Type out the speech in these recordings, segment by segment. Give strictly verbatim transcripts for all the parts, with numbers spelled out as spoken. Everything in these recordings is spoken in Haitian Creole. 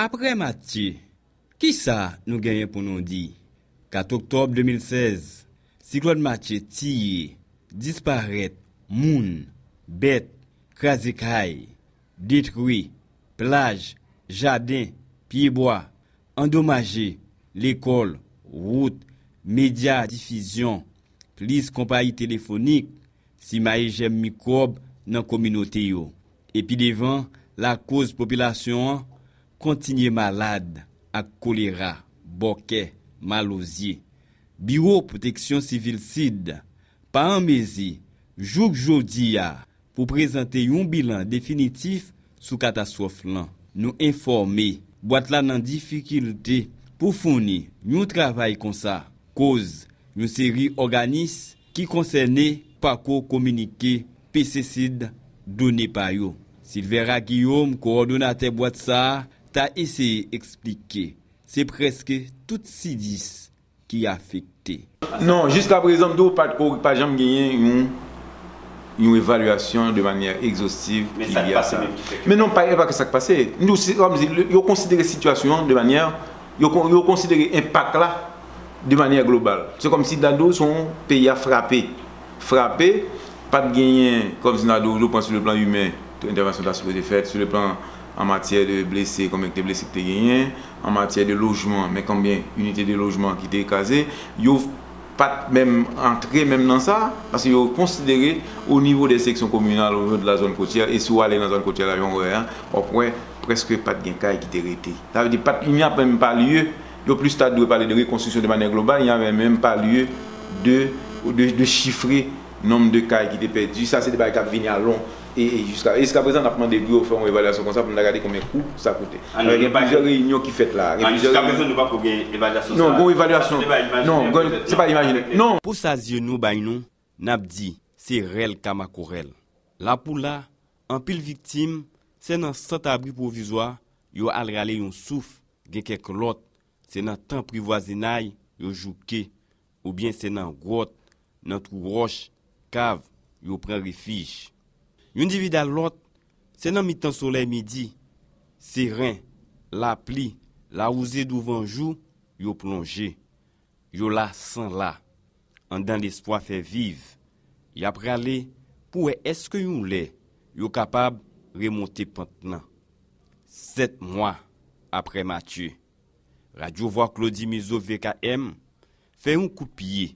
Apre Matye, kisa nou genyen pou nou di? Kat oktòb de mil sèz, siklòn Matye tiye, disparèt moun, bèt, kraze kay, detwi plaj, jaden, pyebwa, andomaje lekòl, wout, medya difizyon, plis konpayi telefonik, simaye jèm mikwòb nan kominote yo. Epi devan, lakoz popilasyon an kontinye malad ak kolera, bòkè, malozye. Biwo Pwoteksyon Sivil Sid pa an mezi, jouk jodi a, pou prezante yon bilan definitif sou katastwòf lan. Nou enfòme bwat la nan difikilte pou founi yon travay konsa, koz yon seri òganis ki konsène pako kominike P C Sid done pa yo. Silvera Guillaume, kowòdonatè bwat sa a, ta eseye eksplike se prèske tout sidis ki afekte. Non, jiska prezan, m di w, pa t ko, pa janm genyen yon, yon evalyasyon de manyè egzostiv ki lye a sa. Men non, pa, e pa ke sa k pase. M di w, se kòmsi yo konsidere sitiyasyon an de manyè, yo, kon- yo konsidere enpak la de manyè global. Se kòmsi n ta di w se yon peyi a frape. Frape, pa t genyen, kòmsi n ta di w, yo pran sou le plan imen, entèvansyon ta sipoze fèt, sou le plan an matyè de blese, konbyen ki te blese ki te genyen, an matyè de lojman, men konbyen inite de lojman ki te kraze, yo pa t menm antre menm nan sa, paske yo konsidere o nivo de seksyon kominal, o nivo de la zòn kotyè, e si w ale nan zòn kotyè la, jan w wè a, w ap wè prèske pa t gen kay ki te rete. Sa vle di, pa t, il n'y a même pas lieu, yo plis ta dwe pale de rekonstriksyon de manyè global, il n'y a même pas lieu de, de, de chiffrer nonb de kay ki te pèdi. Sa se de bagay k ap vini a lon. E, e jiska, e jiska prezan, n ap mande pou yo fè yon evalyasyon konsa pou n ta gade konbyen kou sa koute. Alò, gen plizyè reyinyon ki fèt la. Gen plizyè reyinyon. Jiska prezan, nou pako gen evalyasyon sa. Non, gon evalyasyon. Non, se pa imajine. Non. Pou sa zye nou bay nou, n ap di, se rèl ka makorèl. La pou la, anpil viktim, se nan sant abri pwovizwa yo al rale yon souf, gen kèk lòt, se nan tanpri vwazinay yo jouke, oubyen se nan gwòt, nan twou wòch, kav, yo pran refij. Yon divid a lòt, se nan mitan solèy midi, seren, lapli, lawouze douvan jou, yo plonje. Yo la san la, anndan lespwa fè viv. Y ap rale pou wè èske yon lè yo kapab remonte pant lan. Sèt mwa apre Matye, Radyo Vwa Klodi Mizo V K M fè yon kout pye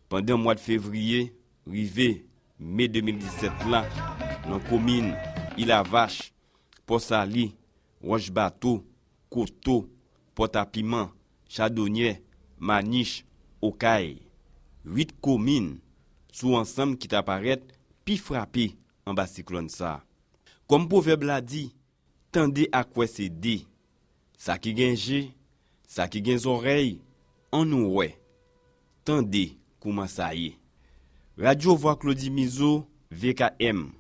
pandan mwa fevriye rive me de mil disèt la nan komin Ilavach, Pòsali, Wòch Bato, Koto, Pòtapiman, Chadonyè, Manich, Okay. Uit komin sou ansanm ki ta parèt pi frape anba siklòn sa a. Kòm pwovèb la di, tande ak wè se de. Sa ki gen je, sa ki gen zòrèy, ann nou wè. Tande kouman sa ye. Radyo Vwa Klodi Mizo, V K M,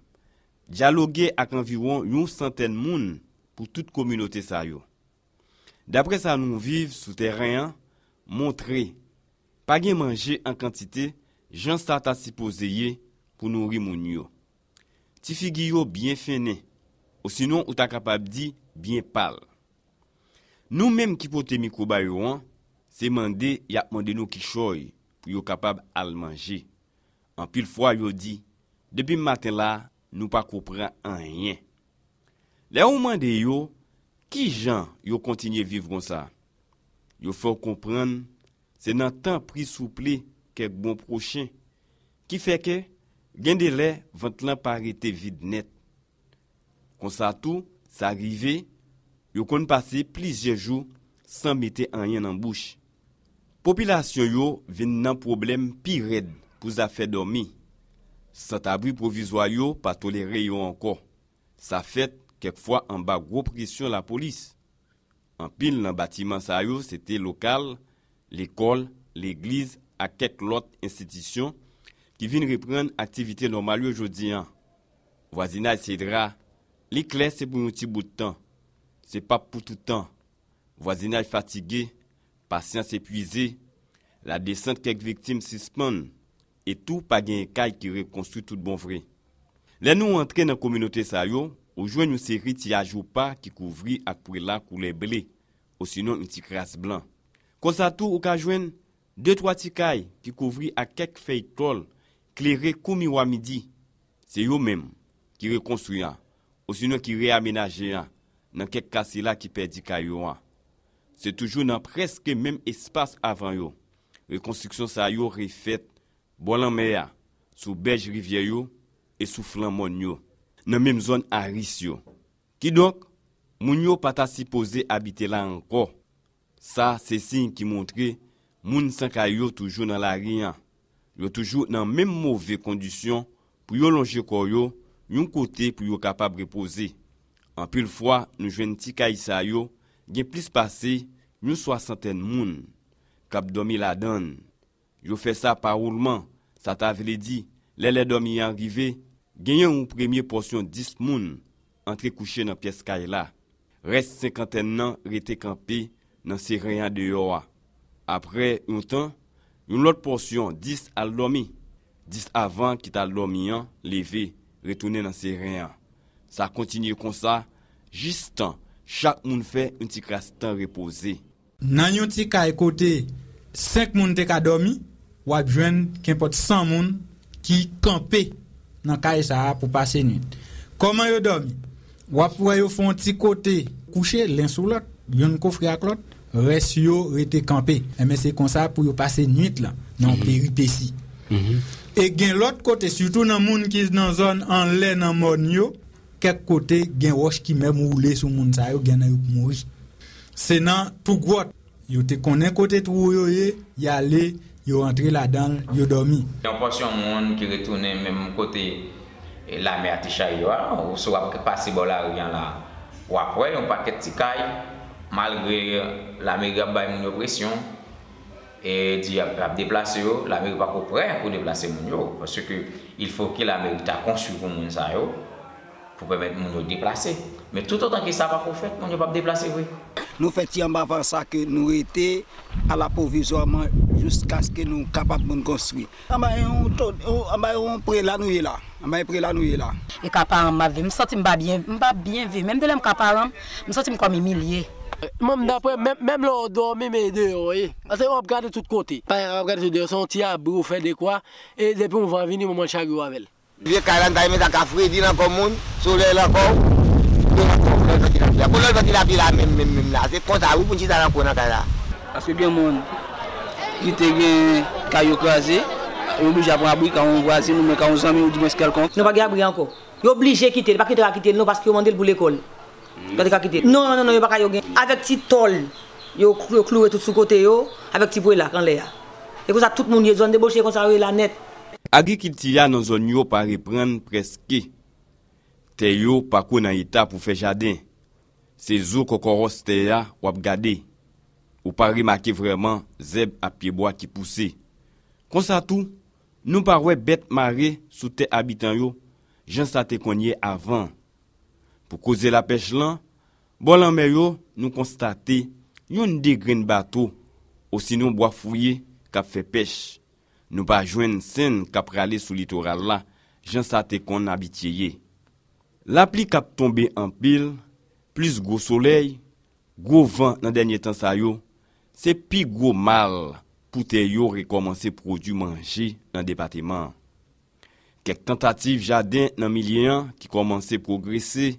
dyaloge ak anviwon yon santèn moun pou tout kominote sa yo. Daprè sa nou viv sou tèren an, montre pa gen manje an kantite jan sa ta sipoze ye pou nouri moun yo. Ti figi yo byen fennen, osinon ou ta kapab di byen pal. Nou menm ki pote mikwo ba yo an, se mande y ap mande nou kichòy pou yo kapab al manje. Anpil fwa yo di, depi maten la, nou pako pran anyen. Lè ou mande yo kijan yo kontinye viv konsa, yo fè w konprann se nan tanpri souple kèk bon pwochen ki fè ke gen de lè vant lan pa rete vid nèt. Konsa tou, sa rive, yo konn pase plizyè jou san mete anyen nan bouch. Popilasyon yo vin nan pwoblèm pi rèd pou zafè dòmi. Sant abri pwovizwa yo pa tolere yo ankò. Sa fèt kèk fwa anba gwo presyon lapolis. Anpil nan batiman sa yo se te lokal, lekòl, legliz ak kèk lòt enstitisyon ki vin reprann aktivite nòmal yo jodi an. Vwazinaj Sedra, li klè se pou yon ti bout tan. Se p ap pou tout tan. Vwazinaj fatige, pasyans epwize, ladesant kèk viktim sispann, e tou pa genyen kay ki rekonstwi tout bon vre. Lè nou antre nan kominote sa yo, Ou jwenn yon seri ti ajoupa ki kouvri ak pwela koulè ble, osinon yon ti kras blan. Konsa tou, ou ka jwenn de twa ti kay ki kouvri ak kèk fèy tòl klere kou miwa midi. Se yo menm ki rekonstwi a, osinon ki reyamenaje a, nan kèk ka sila ki pèdi kay yo a. Se toujou nan prèske menm espas avan yo. Rekonstriksyon sa yo refèt bò lanmè a, sou bèj rivyè yo e sou flan mòn yo, nan menm zòn a ris yo. Kidonk, moun yo pa ta sipoze abite la ankò. Sa se siy ki montre moun san kay yo toujou nan lari a. Yo toujou nan menm move kondisyon pou yo lonje kò yo yon kote pou yo kapab repoze. Anpil fwa, nou jwenn ti kay sa yo gen plis pase yon swasantèn moun k ap dòmi ladan l. Yo fè sa pa woulman, sa ta vle di, lè lè dòmi an rive, genyen yon premye pòsyon dis moun antre kouche nan pyès kay la. Rès senkantèn nan rete kanpe nan seren an deyò a. Apre yon tan, yon lòt pòsyon dis al dòmi. Dis avan ki t al dòmi an leve, retounen nan seren an. Sa kontinye konsa, jistan chak moun fè yon ti kras tan repoze. Nan yon ti kay kote senk moun te ka dòmi, w ap jwenn kenpòt san moun ki kanpe nan kay sa a pou pase nwit. Kòman yo dòmi? W ap wè yo fè yon ti kote kouche, len sou lòt, youn kofre ak lòt, rès yo rete kanpe. Enben, se konsa pou yo pase nwit lan, nan yon peripesi. E gen lòt kote, sitou nan moun ki nan zòn anlè nan mòn yo, kèk kote gen wòch ki menm woule sou moun sa yo, gen nan yo mouri. Se nan tou gwòt, yo te konnen kote twou yo ye, y ale, yo antre ladan l, yo dòmi. Yon pòsyon moun ki retounen menm kote, e, lame a te chaye yo a, ou si w ap pase bò lari an la, w ap wè yon pakèt ti kay, malgre lameri ap bay moun yo presyon, e di y ap, y ap deplase yo, lameri pako prè pou deplase moun yo, paske il fo ke lameri ta konstwi pou moun sa yo, pou pèmèt moun yo deplase. Men toutotan ke sa pako fèt, moun yo p ap deplase vre. Nou fè ti anba van sa ke nou rete a la pwovizwaman jiskaske nou kapab konn konstwi. Anba yon to-, anba yon prela nou ye la. Anba yon prela nou ye la. E ka paran m ap viv. M santi m pa byen, m pa byen viv. Menm de lè m ka paran m, m santi m kòm imilye. Menm daprè, menm, menm lè w dòmi, men deyò w ye. Paske w ap gade tout kote. Pa w ap gade tout deyò, se yon ti abri ou fè dekwa, e depi yon van vini, moun mande chak jou avè l. Vye kay la, n ta renmen sa ka fredi nan kò moun, solèy nan kò w, dlo nan kò w, lè l fè ti lapli la. Bon, lè l fè ti lapli la, menm, menm, menm la, se konsa wi pou n chita nan kwen nan kay la. Paske gen moun ki te gen kay yo kraze, yo oblije ap pran abri kay yon vwazen oubyen kay yon zanmi oudimwens kèlkonk. Nou pa gen abri ankò. Yo oblije kite l, pa kite yo ka kite l non, paske yo mande l pou lekòl. Yo te ka kite l. Non, non, non, yo pa ka yo gen. Avèk ti tòl, yo klou-, yo kloure tout sou kote yo, avèk ti pwelak anlè a. E konsa tout moun ye, zòn deboche konsa yo ye la nèt. Agrikilti a nan zòn yo pa reprann prèske. Tè yo pako nan eta pou fè jaden. Se zo kòkòwòs tè a w ap gade. Ou pa remake vrèman zèb ak pyebwa ki pouse. Konsa tou, nou pa wè bèt mare sou tè abitan yo, jan sa te konn ye avan. Pou koze lapèch lan, bò lanmè yo, nou konstate yonn de grenn bato, osinon bwa fouye k ap fè pèch. Nou pa jwenn senn k ap rale sou litoral la, jan sa te konn abitye ye. Lapli k ap tonbe anpil, plis gwo solèy, gwo van nan dènye tan sa yo, se pi gwo mal pou tè yo rekòmanse pwodui manje nan depatman an. Kèk tantativ jaden nan milye an ki kòmanse pwogrese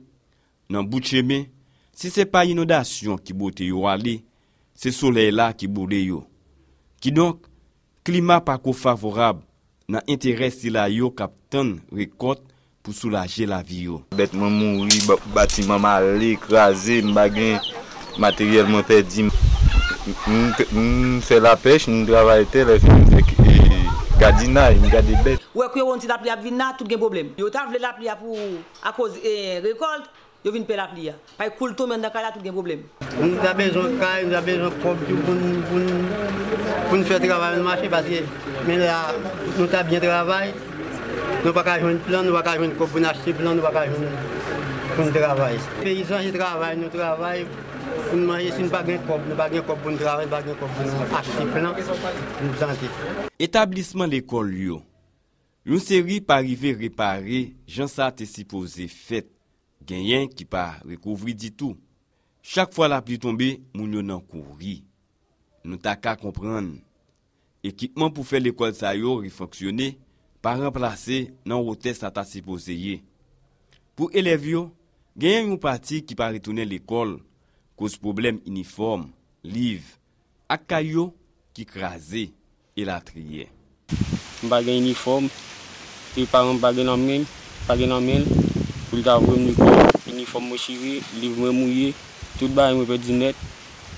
nan bout chemen, si se pa inondasyon ki bwote yo ale, se solèy la ki boule yo. Kidonk, klima pako favorab nan enterè sila yo k ap tann rekòt pou soulaje lavi yo. Bèt mwen mouri, ba-, batiman m ale, kraze, m pa gen materyèl mwen pèdi. M, m, m fè lapèch, m travay tè, lè fini m fè, e, gadinay, m gade bèt. Ou wè kou yo wè yon ti lapli ap vin la, tout gen pwoblèm. Yo ta vle lapli a pou, akoz, e, rekòlt, yo vin pè lapli a. Paske kou l tonbe anndan kay la, tout gen pwoblèm. Nou ta bezwen kay, nou ta bezwen kòb tou pou n, pou n, pou n fè travay nou mache, paske men la, nou ta byen travay, nou pa ka jwenn plan, nou pa ka jwenn kòb pou n achte plan, nou pa ka jwenn pou n travay. Peyizan se travay, nou travay pou n manje, si n pa gen kòb, nou pa gen kòb pou n travay, nou pa gen kòb pou n achte plan, pou n plante. Etablisman lekòl yo. Yon seri pa rive repare jan sa te sipoze fèt. Genyen ki pa rekouvri ditou. Chak fwa lapli tonbe, moun yo nan kouri. Nou ta ka konprann. Ekipman pou fè lekòl sa yo refonksyone pa ranplase nan wotè sa ta sipoze ye. Pou elèv yo, genyen yon pati ki pa retounen lekòl, koz pwoblèm inifòm, liv, ak kay yo ki kraze, elatriye. M pa gen inifòm, e paran m pa gen nan men, pa gen nan men l, pou l ta voye m lekòl. Inifòm mwen chire, liv mwen mouye, tout bagay mwen pèdi nèt.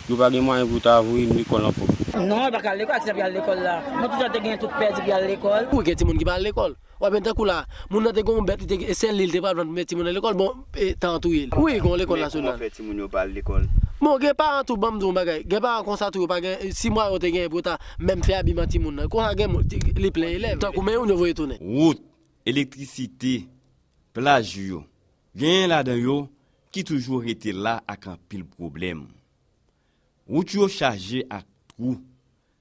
Yo pa gen mwayen pou yo ta voye m lekòl ankò. Non, e pa ka al lekòl, ak sa pou y al lekòl la. Mwen toujou te gen tout pèdi pou y al lekòl. Wi, gen timoun ki pa al lekòl. W ap jwenn tankou la, moun nan te gen yon bèt, li te, e sèl li, li te pral vann pou met timoun nan lekòl. Bon, e, tan an touye l. Wi, gen yon lekòl la sou la. Men kòman w fè timoun yo pa al lekòl? Bon, gen paran tou, ban m di w yon bagay. Gen paran konsa tou, yo pa gen, si mwayen yo te gen pou yo ta menm fè abiman timoun nan. Konsa gen moun, ti, li plen elèv. Tankou men youn yo voye tounen. Wout, elektrisite, plaj yo. Genyen ladan yo ki toujou rete la ak anpil pwoblèm. Wout yo chaje ak twou,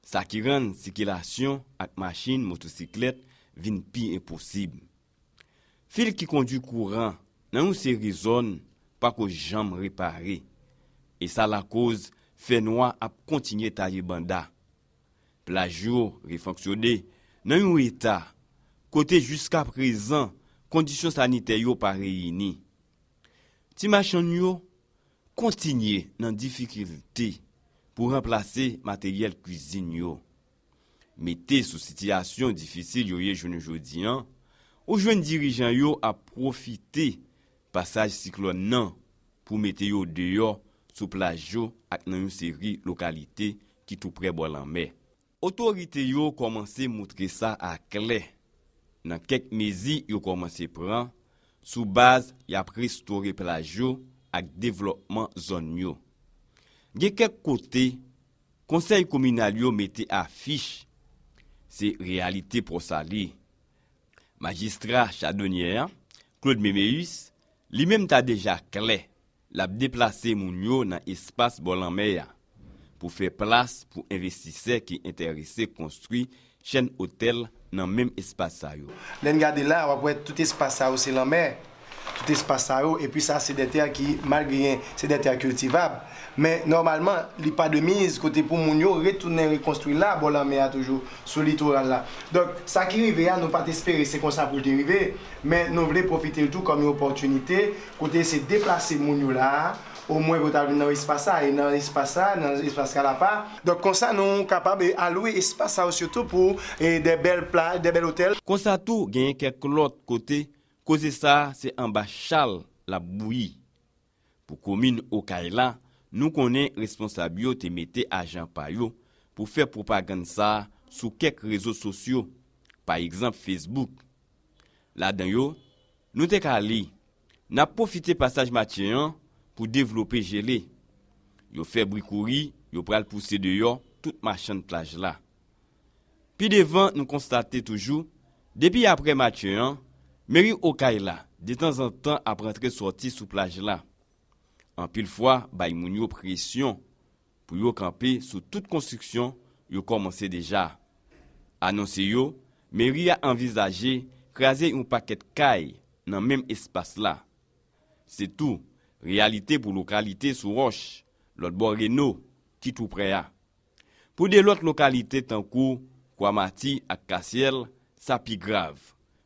sa ki rann sikilasyon ak machin, motosiklèt vin pi enposib. Fil ki kondwi kouran nan yon seri zòn pako janm repare, e sa lakoz fènwa ap kontinye taye banda. Plaj yo refonksyone nan yon eta kote jiskaprezan kondisyon sanitè yo pa reyini. Ti machann yo kontinye nan difikilte pou ranplase materyèl kwizin yo. Mete sou sitiyasyon difisil yo ye jounen jodi an, ou jwenn dirijan yo ap pwofite pasaj siklòn nan pou mete yo deyò sou plaj yo ak nan yon seri lokalite ki tou prè bò lanmè. Otorite yo kòmanse moutre sa aklè nan kèk mezi yo kòmanse pran sou baz y ap restore plaj yo ak devlòpman zòn yo. Gen kèk kote, konsèy kominal yo mete afich. Se reyalite pwòs a li. Majistra Chadonyè a, Claude Méméus, li menm ta deja klè l ap deplase moun yo nan espas bò lanmè a pou fè plas pou envestisè ki enterese konstwi chèn otèl nan menm espas sa yo. Lè n gade la, w ap wè tout espas sa yo se lanmè. Tout espas sa yo, epi sa se de tè ki, malgre se de tè kiltivab, men nòmalman, li pa de miz kote pou moun yo retounen rekonstwi la, bò lanmè a toujou, sou litoral la. Donk, sa ki rive a, nou pa t espere se konsa pou l te rive, men nou vle pwofite l tou kòm yon opòtinite, kote se deplase moun yo la a, omwen pou yo ta vin nan espas sa, e nan espas sa, nan espas Kalapa. Donk, konsa, nou kapab, e, alwe espas sa yo sitou pou, e, de bèl pla-, de bèl otèl. Konsa tou, genyen kèk lòt kote, koze sa a se anba chal l ap bouyi. Pou komin Okay la, nou konnen responsab yo te mete ajan pa yo pou fè pwopagann sa a sou kèk rezo sosyo, pa egzanp Facebook. Ladan yo, nou te ka li, n ap pwofite pasaj Matye an pou devlope jele. Yo fè bri kouri, yo pral pouse deyò tout machann plaj la. Pi devan, nou konstate toujou, depi apre Matye an, meri Okay la, detanzantan ap rantre sòti sou plaj la. Anpil fwa, bay moun yo presyon pou yo kanpe sou tout konstriksyon yo kòmanse deja. Anonse yo, meri a anvizaje kraze yon pakèt kay nan menm espas la. Se tou reyalite pou lokalite sou wòch, lòt bò Reno, ki tou prè a. Pou de lòt lokalite tankou Kwamati ak Kasyèl, sa pi grav,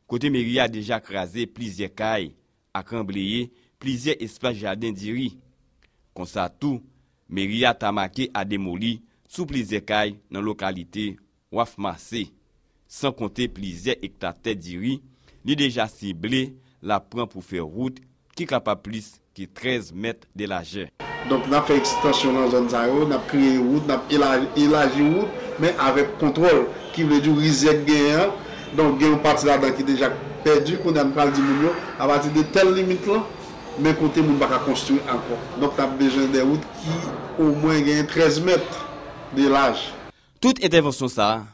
kote meri a deja kraze plizyè kay ak ranbleye plizyè espas jaden diri. Konsa tou, meri a tamake a demoli sou plizyè kay nan lokalite Waf Mase, san konte plizyè ekta tè diri li deja sible l ap pran pou fè wout ki kapab plis ki trèz mèt de lajè. Donk, n ap fè ekstansyon nan zòn sa yo, n ap kreye wout, n ap elaji, elaji wout, men avèk kontwòl, ki vle di rizyè k genyen an. Donk, gen yon pati ladan ki deja pèdi, kounye a n pral di moun yo, apati de tèl limit lan, men kote moun pa ka konstwi ankò. Donk, n ap bezwen de wout ki omwen genyen trèz mèt de laj. Tout entèvansyon sa a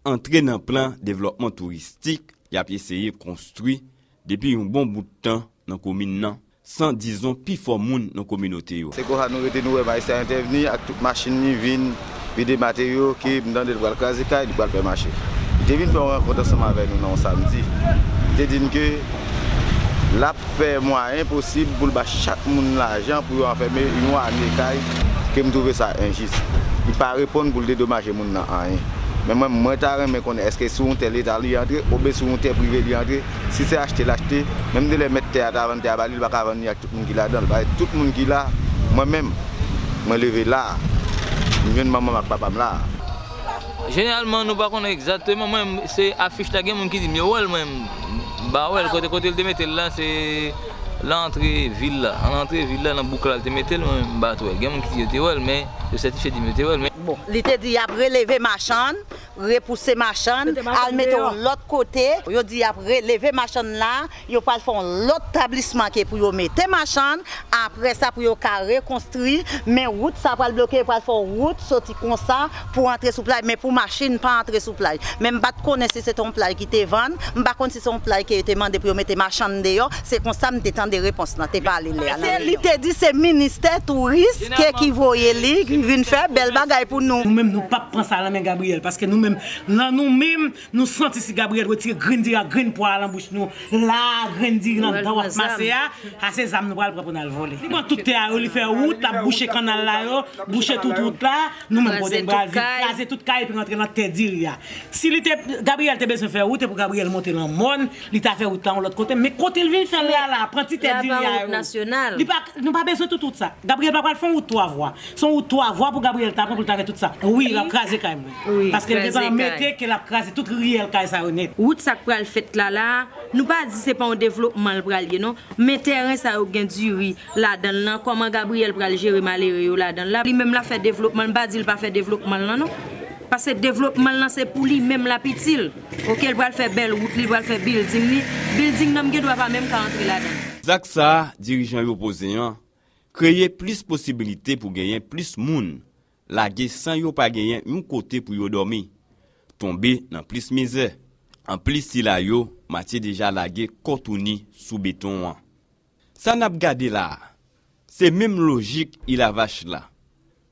antre nan plan devlòpman touristik y ap eseye konstwi depi yon bon bout tan nan komin nan, san dizon pifò moun nan kominote yo. Se konsa nou rete, nou wè majistra entèvni ak tout machin li vin vide materyo ke m tande l pral kraze kay, li pral fè mache. Li te vin fè yon rankont ansanm avè nou nan yon samdi. Li te di n ke L ap fè mwayen posib pou l ba chak moun lajan pou yo anfème yon ane kay, ke m twouve sa enjis. Li pa reponn pou l dedomaje moun nan anyen. Men mwen, mwen ta renmen konnen èske sou yon tè leta li antre, oubyen sou yon tè prive li antre. Si se achte l achte, menm de lè mèt tè a ta vann tè a ba li, li pa ka vann li ak tout moun ki ladan l. Paske tout moun ki la, mwen menm, mwen leve la, m jwenn manman m ak papa m la. Jeneralman, nou pa konnen egzakteman. Mwen, se afich la, gen moun ki di m yo wè l, mwen, m pa wè l. Kote, kote l te mete l la, se nan antre vil la. Nan antre vil la, nan bouk la, l te mete l, mwen, m pa t wè. Gen moun ki di yo te wè l, men yo sètifye di m yo te wè l, men. Bon, li te di y ap releve machann, repouse machann, al mete yon lòt kote. Yo di y ap releve machann la, yo pral fè yon lòt tablisman ke pou yo mete machann, apre sa pou yo ka rekonstwi, men wout sa pral bloke, yo pral fè yon wout soti konsa pou antre sou plaj, men pou machin pa antre sou plaj. Men m pa t konnen si se te yon plaj ki te vann, m pa konn si se yon plaj ke yo te mande pou yo mete machann deyò, se konsa m te tande repons lan, te pale lè a nan reyinyon. Li te di se ministè touris ke ki voye li, ki vin fè bèl bagay pou nou. Nou menm, nou p ap pran sa nan men Gabriel, paske nou menm, nan nou menm, nou santi si Gabriel retire grenn diri ak grenn pwa a nan bouch nou, la, grenn diri nan dan w ap mase a, a se zam nou pral pran pou n al vòlè. Li pran tout tè a yo, li fè wout, l ap bouche kannal la yo, bouche tout wout la, nou menm kote n pral vin kraze tout kay epi rantre nan tè diri a. Si li te, Gabriel te bezwen fè wout, e pou Gabriel monte nan mòn, li ta fè wout la yon lòt kote, men kote l vin fè l la la, pran ti tè diri a yo. Li pa, nou pa bezwen tout wout sa. Gabriel pa pral fè yon wout twa vwa. Se yon wout twa vwa pou Gabriel ta pran pou l ta fè tout sa. Wi, l ap kraze kay mwen. Paske l gentan mete ke l ap kraze tout riyèl kay sa yo nèt. Wout sa k pral fèt la la, nou pa di se pa yon devlopman l pral ye non. Men tèren sa yo gen diri ladan l lan, kòman Gabriel pral jere malere yo ladan l la? Li menm l ap fè devlopman l, m pa di l pa fè devlopman l lan non. Paske devlopman l lan se pou li menm l ap itil. Oke, l pral fè bèl wout li, l pral fè bilding li. Bilding nan m gen dwa pa menm ka antre ladan l. Zak sa a dirijan yo poze an kreye plis posibilite pou genyen plis moun lage san yo pa genyen yon kote pou yo dòmi, tonbe nan plis mizè. Anplis sila yo, Matye deja lage kò touni sou beton an. Sa n ap gade la a, se menm lojik Ilavach la,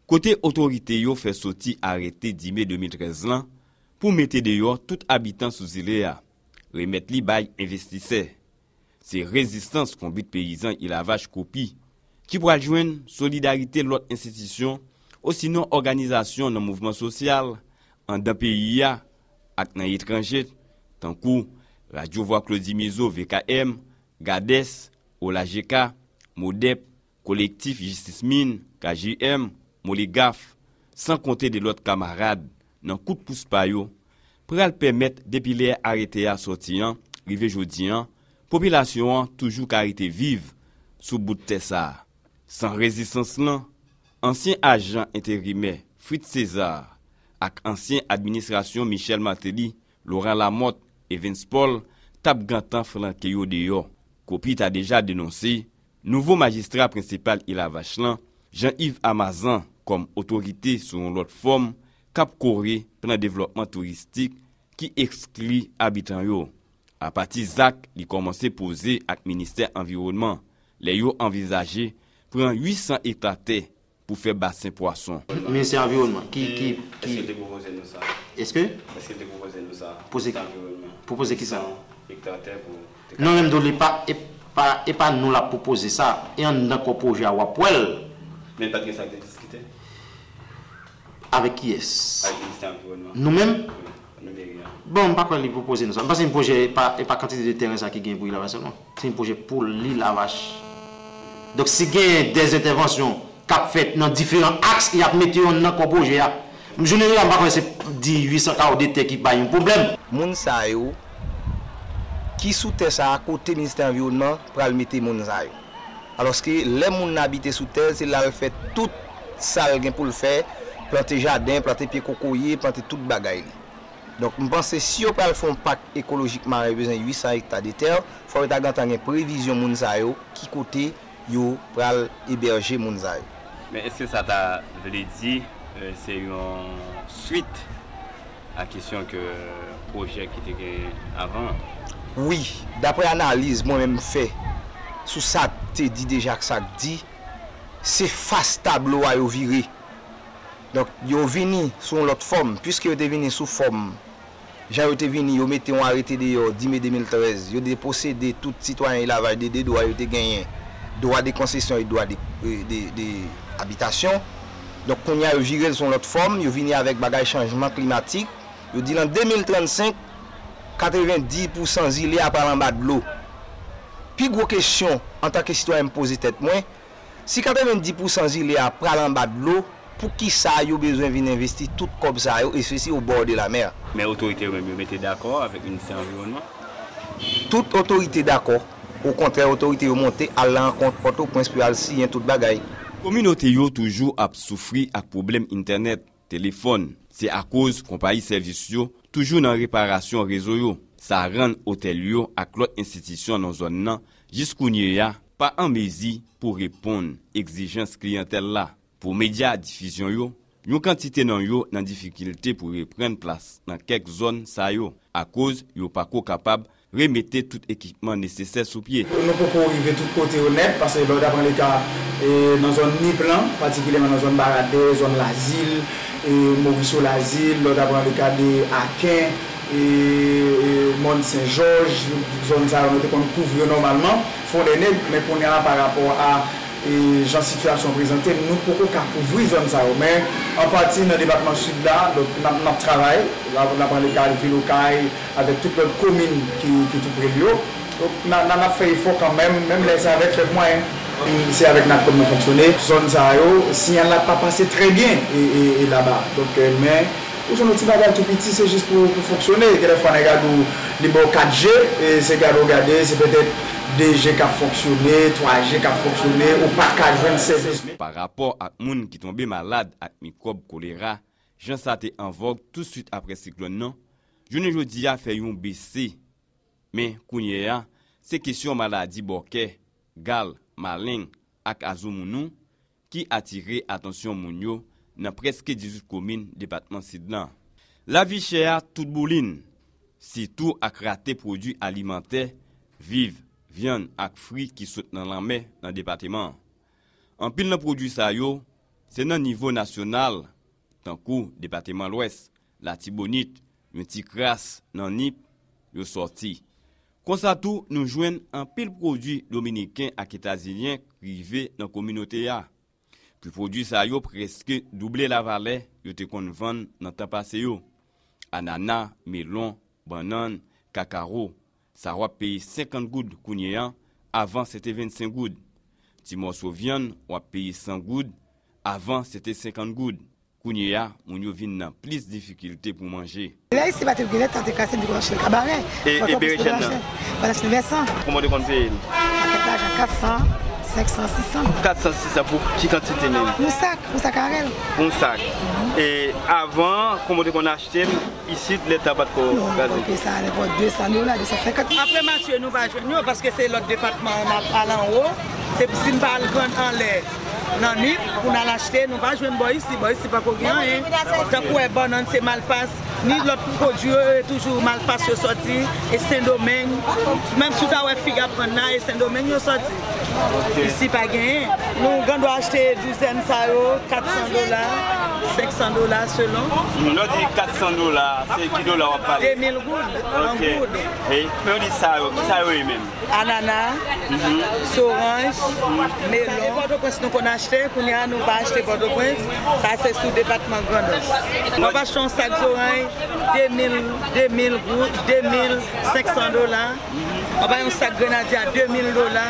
kote otorite yo fè soti arete dis me de mil trèz lan pou mete deyò tout abitan sou zile a, remèt li bay envestisè. Se rezistans Konbit Peyizan Ilavach Kopi ki pral jwenn solidarite lòt enstitisyon osinon òganizasyon nan mouvman sosyal anndan peyi a ak nan etranje, tankou Radyo Vwa Klodi Mizo, V K M, GADES, Olajeka, MODEP, Kolektif Jistis Min, K J M, Moligaf, san konte de lòt kamarad nan kout pous pa yo, pral pèmèt depi lè arete a sòti an rive jodi an, popilasyon an toujou ka rete viv sou bout tè sa a. San rezistans lan, ansyen ajan enterimè Fritz César ak ansyen administrasyon Michel Martelly, Laurent Lamothe, Evens Paul t ap gentan flanke yo deyò. Kopi ta deja denonse nouvo majistra prensipal Ilavach lan, Jean Yves Amazan, kòm otorite sou yon lòt fòm k ap kore plan devlòpman touristik ki ekskli abitan yo. Apati zak li kòmanse poze ak Ministè Anviwònman, lè yo anvizaje pran uit san ekta tè pou fè basen pwason. Ministè Anviwònman, ki, ki, ki... Èske l te pwopoze nou sa? Èske? Èske l te pwopoze nou sa? Pwopoze ki sa? Ekta tè pou te ka... Non, menm dou li pa, e pa, e pa nou l ap pwopoze sa. E anndan kò pwojè a w ap wè l. Men pa t gen sa k te diskite? Avèk kiyès? Avèk Ministè Anviwònman. Nou menm? Wi, nou de ri a. Bon, m pa kwè li pwopoze nou sa. M panse yon pwojè e pa, e pa kantite de tèren sa ki gen pou Ilavach sèlman. Se yon pwojè pou Ilavach. Donk, si gen dèzentèvansyon k ap fèt nan diferan aks, y ap mete yo nan kò pwojè a. M jounen jodi a, m pa kwè se di uit san kawo de tè ki bay yon pwoblèm. Moun sa yo ki sou tè sa a, kote Ministè Anviwònman pral mete moun sa yo? Alòske lè moun nan abite sou tè l, se la l fè tout sa l gen pou l fè, plante jaden, plante pye kokoye, plante tout bagay li. Donk, m panse si yo pral fè yon pak ekolojik maren, yo bezwen uit san ekta de tè, fò yo ta gentan gen previzyon moun sa yo, ki kote yo pral ebèje moun sa yo. Men èske sa ta vle di, euh, se yon swit a kesyon ke pwojè ki te gen avan an? Wi, daprè analiz mwen menm fè sou sa k te di deja ak sa k di, se fas tablo a yo vire. Donk, yo vini sou yon lòt fòm, piske yo te vini sou fòm Jan yo te vini, yo mete yon arete deyò di me de mil trèz, yo deposede tout sitwayen Elavaj de de dwa yo te genyen, dwa de konsesyon e dwa de, de, de abitasyon. Donk, kounye a, yo vire l sou yon lòt fòm, yo vini avèk bagay chanjman klimatik. Yo di nan de mil trannsenk, katrevenndis pousan zile a pral anba dlo. Pi gwo kesyon, antanke sitwayen, m poze tèt mwen, si katrevenndis pousan zile a pral anba dlo, poukisa yo bezwen vin envesti tout kòb sa yo, espesye o bò de la mè? Men otorite yo menm, yo mete dakò avèk Ministè Anviwònman? Tout otorite dakò. Okontrè, otorite yo monte al nan rankont Pòtoprens pou yo al siyen tout bagay. Kominote yo toujou ap soufri ak pwoblèm entènèt, telefòn. Se akoz konpayi sèvis yo toujou nan reparasyon rezo yo. Sa rann otèl yo ak lòt enstitisyon nan zòn nan jis kounye a pa an mezi pou reponn egzijans kliyantèl la. Pou medya difizyon yo, yon kantite nan yo nan difikilte pou reprann plas nan kèk zòn sa yo, akoz yo pako kapab remete tout ekipman nesesè sou pye. Nou poko rive tout kote yo nèt, paske lè w ta pran leka, e, nan zòn Nip lan, patikilyèman nan zòn Baradè, zòn Lazil, e, Moriso Lazil, lè w ta pran leka de Aken, e, e, Mòn Sen Jòj, zòn sa yo nou te konn kouvri yo nòmalman, Fon dè Nèg, men kounye a, pa rapò a, e, jan sitiyasyon prezante, nou poko ka kouvri zòn sa yo. Men, an pati nan depatman Sid la, donk, n ap, n ap travay, la, n ap pran leka Vil Okay, avèk tout lòt komin ki, ki toupre l yo. Donk, n a, n a, n ap fè efò kanmenm, menm lè se avèk fèb mwayen. Se avèk Natcom nou fonksyone. Zòn sa yo, siyal la pa pase trè byen e, e, e laba. Donk, e, men, ou jwenn yon ti bagay tou piti, se jis pou, pou fonksyone. Gen lè fwa nèg a di w li ba w kat G, e se gade w gade, se petèt de G k ap fonksyone, twa G k ap fonksyone, ou pa ka jwenn sèvis. Pa rapò ak moun ki tonbe malad ak mikwòb kolera, jan sa te an vòg tousuit apre siklòn nan, jounen jodi a fè yon bese. Men, kounye a, se kesyon maladi bòkè, gal, maleng ak azoumounou ki atire atansyon moun yo nan prèske dizuit komin depatman Sid lan. Lavi chè a tout boulin, sitou ak rate pwodui alimantè, viv, vyann ak fri ki sot nan lanmè nan depatman an. Anpil nan pwodui sa yo, se nan nivo nasyonal, tankou depatman Lwès, Latibonit, yon ti kras nan Nip, yo sòti. Konsa tou, nou jwenn anpil pwodui dominiken ak etazinyen k rive nan kominote a. Ke pwodui sa yo prèske double lavalè yo te konn vann nan tan pase yo. Anana, melon, bannann, kakawo. Sa w ap peye senkant goud kounye a, avan se te vennsenk goud. Ti mòso vyann, w ap peye san goud, avan se te senkant goud. Kounye a, moun yo vin nan plis difikilte pou manje. Lè isi pa te gen lèt, sa te kase, nou te konn achte nan kabarè. E, e berejèn nan? Pandan se te vèsan. Kòman w te konn peye l? Pakèt lajan, kat san, senk san, sis san. Kat san, sis san pou ki kantite menm? Yon sak, yon sak arèl. Yon sak. E avan, kòman w te konn achte l? Isit, lèt la pa t ko kraze. Non, nou peye sa nenpòt de san dola, de san senkant. Apre Matye, nou pa jwenn yo, paske se lòt depatman n ap al anwo. Se si n pa al grann anlè nan Nip pou n al achte, nou pa jwenn bò isi. Bò isi pa ko gen anyen. Tankou wè bannann, se Malpas, ni lòt pwodui yo, e toujou Malpas yo sòti, e Sendomeng. Menm si w ta wè fig ap vann la, e Sendomeng yo sòti. Isi pa genyen. Nou gandwa achte douzèn sa yo, kat san dola, senk san dola selon. Lè w di kat san dola, se ki dola w ap pale? De mil goud, an goud. E, men w di sa yo, ki sa yo ye menm? Anana, soranj, melon. Pòtoprens nou konn achte, kounye a nou pa achte Pòtoprens. Sa se sou depatman Grandans. W ap achte yon sak zoranj, de mil, de mil goud, de mil senk san dola. Anba yon sak grenadye a de mil dola.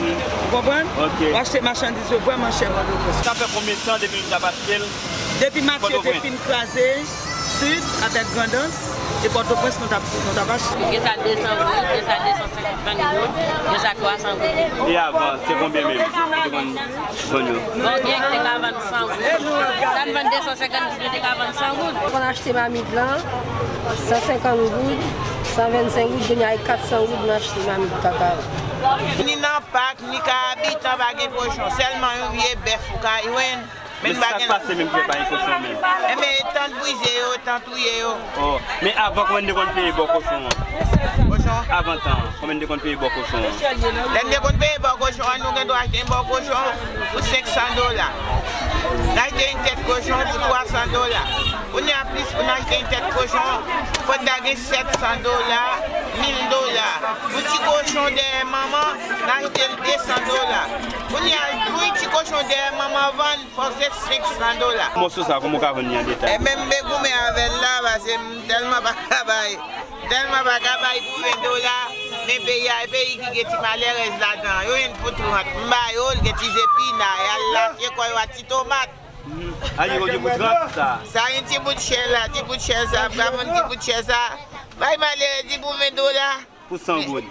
Ou konprann? Ok. Ou achte machandiz yo vrèman chè Pòtoprens. Sa fè konbyen tan depi nou t ap achte l? Depi Matye te fin kraze Sid avèk Grandans, e Pòtoprens nou t ap, nou t ap achte. Gen sa de san goud, gen sa de san senkant goud, gen sa twa san goud. E avan, se konbyen menm? Ou te konn vann yo? Bon, gen ki te ka vann san goud. Sa n vann de san senkant goud, yo te ka vann san goud. Mwen konn achte mamit lan, san senkant goud, san vennsenk goud, kounye a e kat san goud, mwen achte mamit kakawo. Ni nan Pak, ni Kayabitan, pa gen kochon. Sèlman yon vye bèf ou ka jwenn. Men sa k pase menm ki pa gen kochon menm? Enben, tan brize yo, tan touye yo. Oh, men avan, kòman n te konn peye bò kochon an? Kochon? Avan tan, kòman n te konn peye bò kochon an? Lè n te konn peye bò kochon an, nou gen dwa achte yon bò kochon pou senk san dola. N achte yon tèt kochon pou twa san dola. Kounye a plis pou n achte yon tèt kochon, fò n ta gen sèt san dola, mil dola. Yon ti kochon dèyè manman, n achte l de san dola. Kounye a, pou yon ti kochon dèyè manman vann, fò se senk san dola. Mòso sa, kòman w ka vann li an detay? E menm m goumen avè l la, paske m tèlman pa ka bay. Tèlman pa ka bay pou ven dola, men peyi a, e peyi ki gen ti malèrèz ladan. Yo jwenn pou trant. M ba yo, l gen ti zepina, y al lache kò yo ak ti tomat. A, yo gen pou trant sa. Sa yon ti bout chè la, ti bout chè sa, m ka vann ti bout chè sa. Bay malere di pou ven dola. Pou san goud.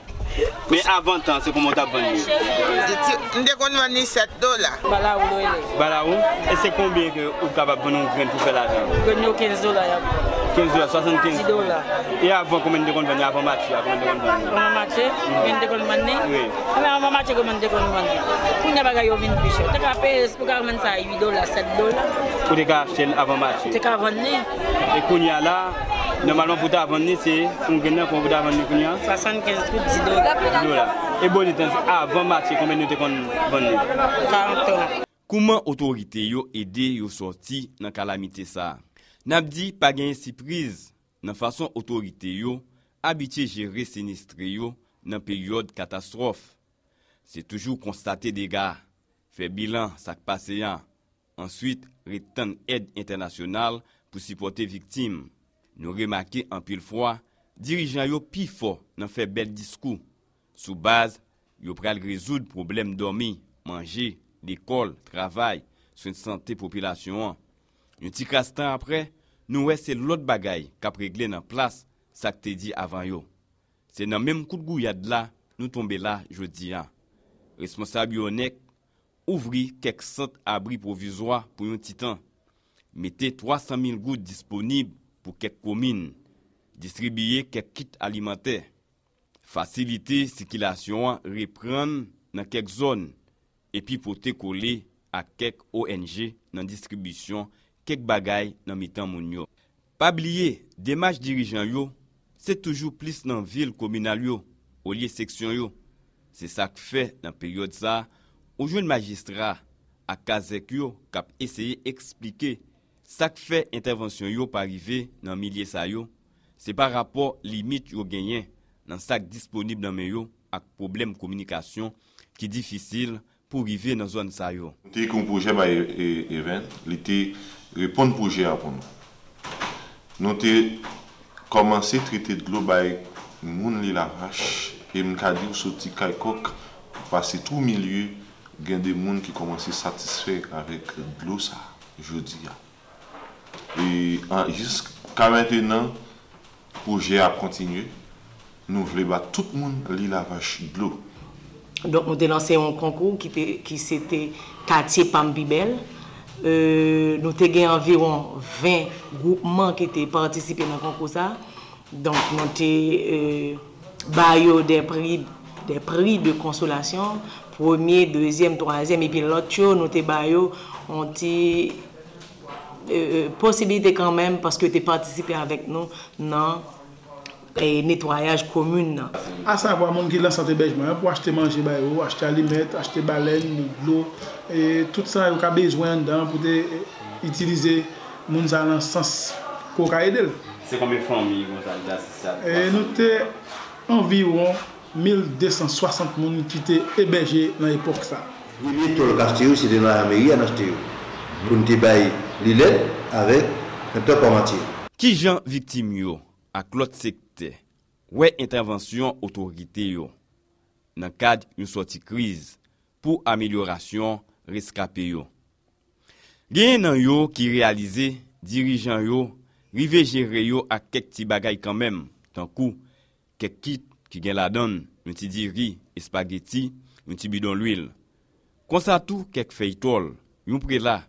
Men avan tan, se kòman w t ap vann li? Ti, m te konn vann li sèt dola. Balawo yo rele. Balawo? E se konbyen ke ou kapab vann yon grenn pou fè lajan? Grenn yo kenz dola y ap vann. Kenz dola, swasannkenz? Dis dola. E avan, kòman n te konn vann li? Avan matche a, kòman n te konn vann li? Avan matche? Kòman n te konn vann li? Wi. Kòman avan matche, kòman n te konn vann li? Kounye a bagay yo vin pi chè. Ou te ka peye, ou ka vann sa a uit dola, sèt dola. Ou te ka achte l avan matche? Ou te ka vann li. E kounye a la, nòmalman pou w ta vann li, se yon grenn nan, kòman pou w ta vann li kounye a? Swasannkenz goud, dis dola. Dola. E bonit lan, avan matche, konbyen nou te konn vann li? Karant dola. Kòman otorite yo ede yo sòti nan kalamite sa a? N ap di pa genyen sipriz nan fason otorite yo abitye jere sinistre yo nan peryòd katastwòf. Se toujou konstate dega, fè bilan sa k pase a, answit ret tann èd entènasyonal pou sipòte viktim. Nou remake anpil fwa, dirijan yo pi fò nan fè bèl diskou, sou baz yo pral rezoud pwoblèm dòmi, manje, lekòl, travay, swen sante popilasyon an. Yon ti kras tan apre, nou wè se lòt bagay k ap regle nan plas sa k te di avan yo. Se nan menm kout gouyad la nou tonbe la jodi a. Responsab yo nèk ouvri kèk sant abri pwovizwa pou yon ti tan, mete twa san mil goud disponib pou kèk komin, distribiye kèk kit alimantè, fasilite sikilasyon an reprann nan kèk zòn, epi pote kole ak kèk O N G nan distribisyon kèk bagay nan mitan moun yo. Pa bliye, demach dirijan yo se toujou plis nan vil kominal yo, olye seksyon yo. Se sa k fè, nan peryòd sa a, ou jwenn majistra ak kazèk yo k ap eseye eksplike sa k fè entèvansyon yo pa rive nan milye sa yo, se pa rapò limit yo genyen nan sa k disponib nan men yo ak pwoblèm kominikasyon ki difisil pou rive nan zòn sa yo. Nou te ekri yon pwojè bay, e, Even, li te reponn pwojè a pou nou. Nou te kòmanse trete dlo bay moun Lilavach, e m ka di w soti Kay Kòk, pase Twou Milye, gen de moun ki kòmanse satisfè avèk dlo sa a jodi a. E, an, jiska mentenan, pwojè a ap kontinye. Nou vle ba tout moun Lilavach dlo. Donk, nou te lanse yon konkou ki te, ki se te Katye pa m pi bèl. E, nou te gen anviwon ven gwoupman ki te patisipe nan konkou sa a. Donk, nou te, e, ba yo de pri, de pri de konsolasyon, premye, dezyèm, twazyèm, epi lòt yo, nou te ba yo yon ti, e, e, posibilite kanmenm, paske yo te patisipe avèk nou nan, e, netwayaj komin nan. Asavwa moun ki nan sant ebèjman yo, pou achte manje ba yo, achte alimèt, achte balèn, dlo, e tout sa yo ka bezwen anndan pou te, e, itilize moun sa nan sans ke w ka ede l. Se konbyen fanmi konsa ki te asiste a? E, nou te anviwon mil de san swasant moun ki te ebèje nan epòk sa. Premye tòl k achte yo, se te nan lameri a n achte yo, pou n te bay Lilèd avèk Doktè Kòmatye. Kijan viktim yo ak lòt sektè wè entèvansyon otorite yo nan kad yon sòti kriz pou amelyorasyon reskape yo? Genyen nan yo ki reyalize dirijan yo rive jere yo ak kèk ti bagay kanmenm, tankou kèk kit ki gen ladan l yon ti diri, espageti, yon ti bidon lwil. Konsa tou kèk fèy tòl, yon prela,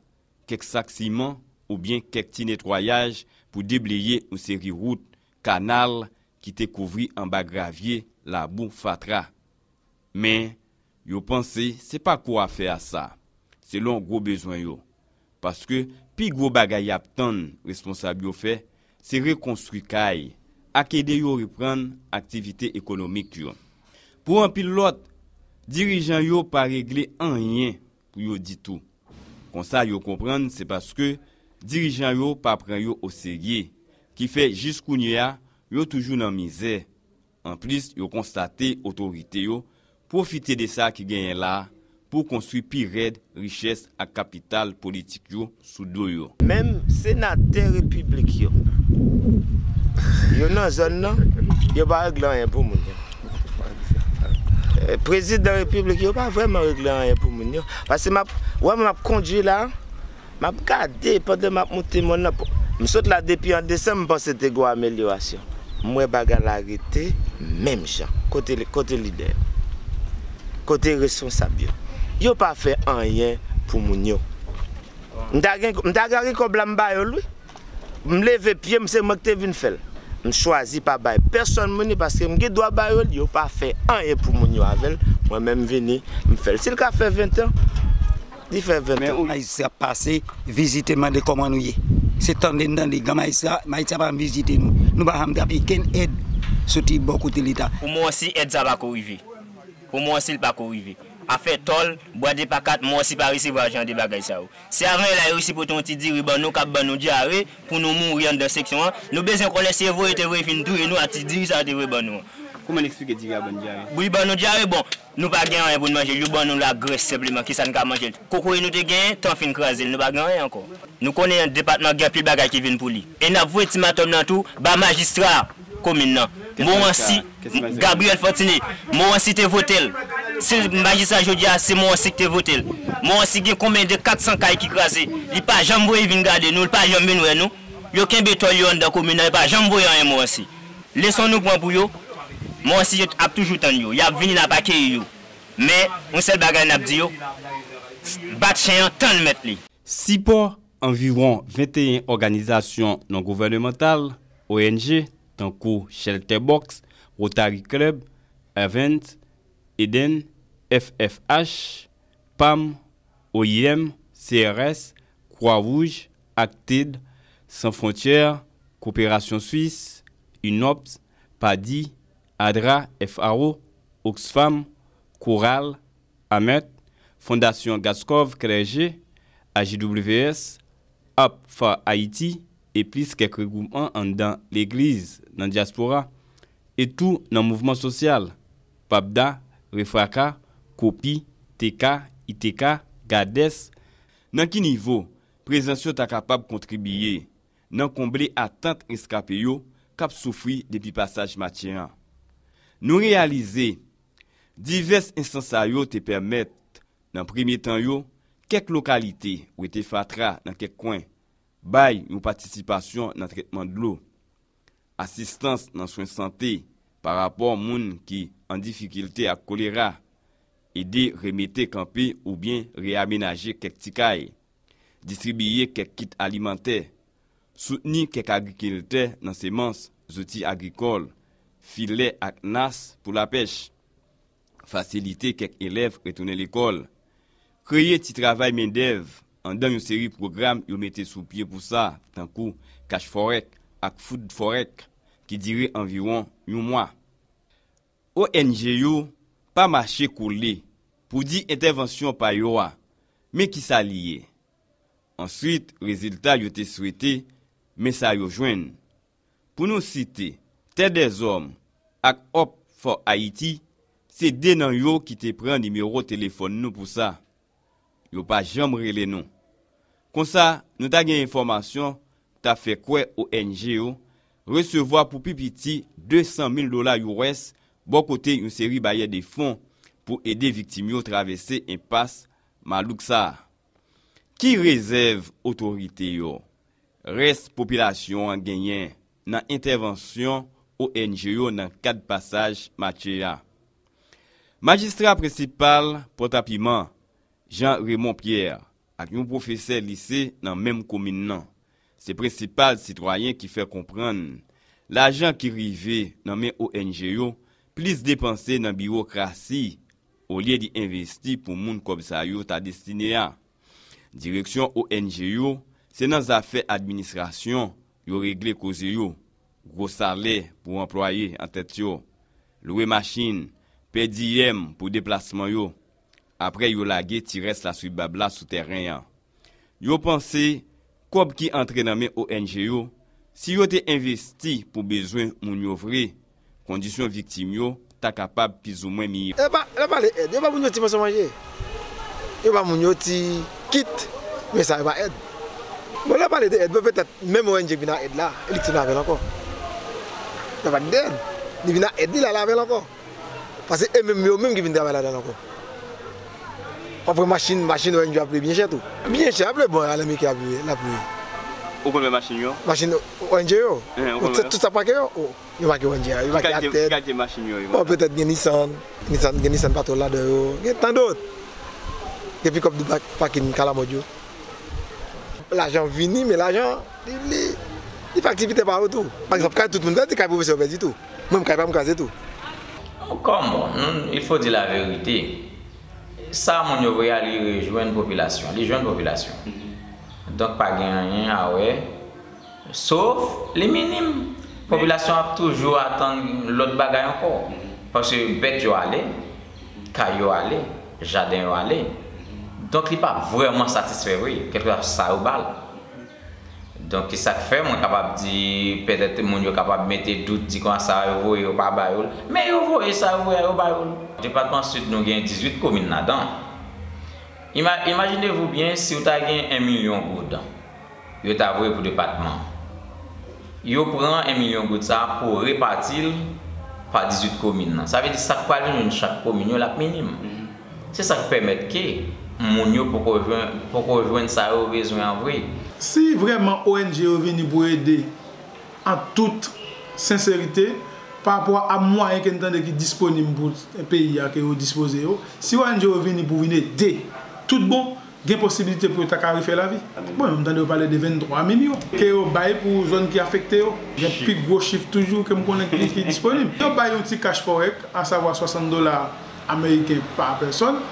kèk sak siman oubyen kèk ti netwayaj pou debleye yon seri wout, kanal ki te kouvri anba gravye, labou, fatra. Men, yo panse se pa gwo afè a sa, selon gwo bezwen yo. Paske pi gwo bagay y ap tann responsab yo fè, se rekonstwi kay, ak ede yo reprann aktivite ekonomik yo. Pou anpil lòt, dirijan yo pa regle anyen pou yo ditou. Konsa, yo konprann se paske dirijan yo pa pran yo oserye, ki fè jis kounye a, yo toujou nan mizè. Anplis, yo konstate otorite yo pwofite de sa ki genyen la a pou konstwi pi rèd richès ak kapital politik yo sou do yo. Menm senatè repiblik yo, yo nan zòn nan, yo pa regle anyen pou moun yo. Eh, prezidan repiblik yo pa vrèman regle anyen pou moun yo. Paske m ap, wè, m ap kondwi la, m ap gade pandan m ap moute mòn nan. M sot la depi an desanm, m panse te gen yon amelyorasyon. M wè bagay la rete menm jan. Kote, kote lidè yo? Kote responsab yo? Yo pa fè anyen pou moun yo. M ta gen, m ta gen kòb la, m ba yo l, wi. M leve pye m, se mwen ki te vin fè l. M chwazi pa bay pèsonn moun li paske m gen dwa ba yo l, yo pa fè anyen pou moun yo avè l. Mwen menm m vini, m fè l. Si l ka fè ven tan, li fè ven tan. Majistra pase, vizite, mande kòman nou ye. Se tande n tande, gran majistra, majistra pa vizite nou. Nou pa janm trape kenn èd soti bò kote Leta. Pou mwen osi, èd sa pa ko rive. Pou mwen osi, l pa ko rive. Afè tòl, bwa de pa kat, mwen osi pa resevwa jan de bagay sa yo. Se avan yè la yo resi pote yon ti diri ban nou, k ap ban nou dyare, pou nou mouri anndan seksyon an. Nou bezwen konnen se voye te voye vin touye nou ak ti diri sa yo te voye ban nou an. Kòman n eksplike diri a ban n dyare? Wi, ban nou dyare, bon, nou pa gen anyen pou n manje l, yo ban nou lagrès senpleman, kisa n ka manje l? Kokoye nou te genyen, tan fin kraze l, nou pa gen anyen ankò. Nou konnen depatman gen anpil bagay ki vin pou li. E n ap voye timatòm nan tou ba majistra komin nan. Moransi, Gabriel Fortuné, Moransi te vote l. Se majistra jodi a, se Moransi ki te vote l. Moransi gen konbyen de kat san kay ki kraze. Li pa janm voye vin gade nou, li pa janm vin wè nou. Yo kenbe tòl yo anndan komin nan, yo pa janm voye anyen Moransi. Leson nou pran pou yo, Moransi ap toujou tann yo. Y ap vini, n ap akeyi yo. Men, yon sèl bagay n ap di yo, bat chen an, tann mèt li. Sipò anviwon venteyen òganizasyon non gouvènemantal, O N G, tankou Shelter Box, Rotary Club, Avent, Eden, F F H, pam, O I M, C R S, Kwa Wouj, Acted, Sans Frontières, Koperasyon Swis, UNOPS, PADI, ADRA, F A O, Oxfam, Koral, Amet, Fondasyon Gaskov Clergé, A G W S, Up for Haiti, e plis kèk regwoupman anndan legliz nan dyaspora, e tou nan mouvman sosyal, PAPDA, Refraka, Kopi, T K, I T K, Gades. Nan ki nivo prezans yo ta kapab kontribiye nan konble atant reskape yo k ap soufri depi pasaj Matye an? Nou reyalize divès enstans sa yo te pèmèt, nan premye tan yo, kèk lokalite wete fatra nan kèk kwen, bay yon patisipasyon nan tretman dlo, asistans nan swen sante parapò moun ki an difikilte ak kolera, ede remete kanpe oubyen reyamenaje kèk ti kay, distribiye kèk kit alimantè, soutni kèk agrikiltè nan semans, zouti agrikòl, filè ak nas pou lapèch, fasilite kèk elèv retounen lekòl, kreye ti travay mendèv anndan yon seri pwogram yo mete sou pye pou sa, tankou Cash Forex ak Food Forex, ki dire anviwon yon mwa. O N G yo pa mache kole pou di entèvansyon pa yo a, men kisa li ye? Answit, rezilta yo te swete, men sa yo jwenn. Pou nou site, Tè Dèzòm ak Up for Haiti, se de nan yo ki te pran nimewo telefòn nou pou sa. Yo pa janm rele nou. Konsa, nou ta gen enfòmasyon k ta fè kwè O N G yo resevwa pou pi piti de san mil dola U S bò kote yon seri bayè de fon pou ede viktim yo travèse enpas malouk sa a. Ki rezèv otorite yo, rès popilasyon an genyen nan entèvansyon O N G yo nan kad pasaj Matye a? Majistra prensipal Pòtapiman, Jean Raymond Pierre, ak yon pwofesè lise nan menm komin nan, se prensipal sitwayen ki fè konprann lajan ki rive nan men O N G yo plis depanse nan biwokrasi olye li envesti pou moun kòb sa yo ta destine a. Direksyon O N G yo, se nan zafè administrasyon yo regle koze yo, gwo salè pou anplwaye antèt yo, lwe machin, per diem pou deplasman yo. Apre yo lage ti rès laswibab la sou tèren an. Yo panse kòb ki antre nan men O N G yo, si yo te envesti pou bezwen moun yo vre, kondisyon viktim yo ta kapab plizoumwen miyò. E pa, lè pale èd, yo ba moun yo ti moso manje. Yo ba moun yo ti kit, men sa yo pa èd. Bon, lè pale de èd, bon, petèt, menm O N G k vin a èd la, e li k vin avè l ankò. Lè pale de èd, li vin a èd, li la, la avè l ankò. Paske e menm yo menm ki vin travay ladan l ankò. W ap wè machin, machin O N G ap lwe byen chè tou. Byen chè, ap lwe bon, a lanmike ap lwe, l ap lwe. Ou konn wè machin yo? Machin O N G yo. Hein, ou konn wè? Tout sa pake yo, o, yo pake O N G a, yo pake Atèd. Ki kalite machin yo ye? Bon, petèt gen Nissan, Nissan, gen Nissan Patrol ladan yo, gen tan dòt. Gen pikòp de pakin Kalamòd yo. Lajan vini, men lajan, li, li, li fè aktivite pa yo tou. Pa egzanp, kay tout moun pèdi, kay pwofesè yo pèdi tou. Mwen, kay pa m kraze tou. Kòm, nou, il faut dire la vérité. Sa moun yo voye a, li rejwenn popilasyon, li jwenn popilasyon. Donk, pa gen anyen a wè, sof li minim. Popilasyon ap toujou atann lòt bagay ankò. Paske bèt yo ale, kay yo ale, jaden yo ale. Donk, li pa vrèman satisfè vre, kèlkeswa sa yo ba l. Donk, ki sa k fè mwen kapab di, petèt moun yo kapab mete dout, di konsa yo voye, yo pa ba yo l. Men yo voye sa yo voye a, yo ba yo l. Depatman Sid, nou gen dizuit komin ladan. Ima-, imaginez-vous bien, si w ta gen en milyon goud, yo ta voye pou depatman an. Yo pran en milyon goud sa a pou repati l pa dizuit komin nan. Sa vle di sa k pral vin jwenn chak komin yo, l ap minim. Se sa k pèmèt ke moun yo poko jwenn, poko jwenn sa yo bezwen an vre. Si vrèman O N G yo vini pou ede an tout senserite, pa rapò a mwayen ke n tande ki disponib pou peyi a, ke yo dispoze yo, si O N G yo vini pou vin ede tout bon, gen posibilite pou yo ta ka refè lavi. Bon, m tande yo pale de venntwa milyon ke yo bay pou zòn ki afekte yo. Gen pi gwo chif toujou ke m konnen ki, ki disponib. Yo bay yon ti cash forex, asavwa swasant dola ameriken pa pèsòn,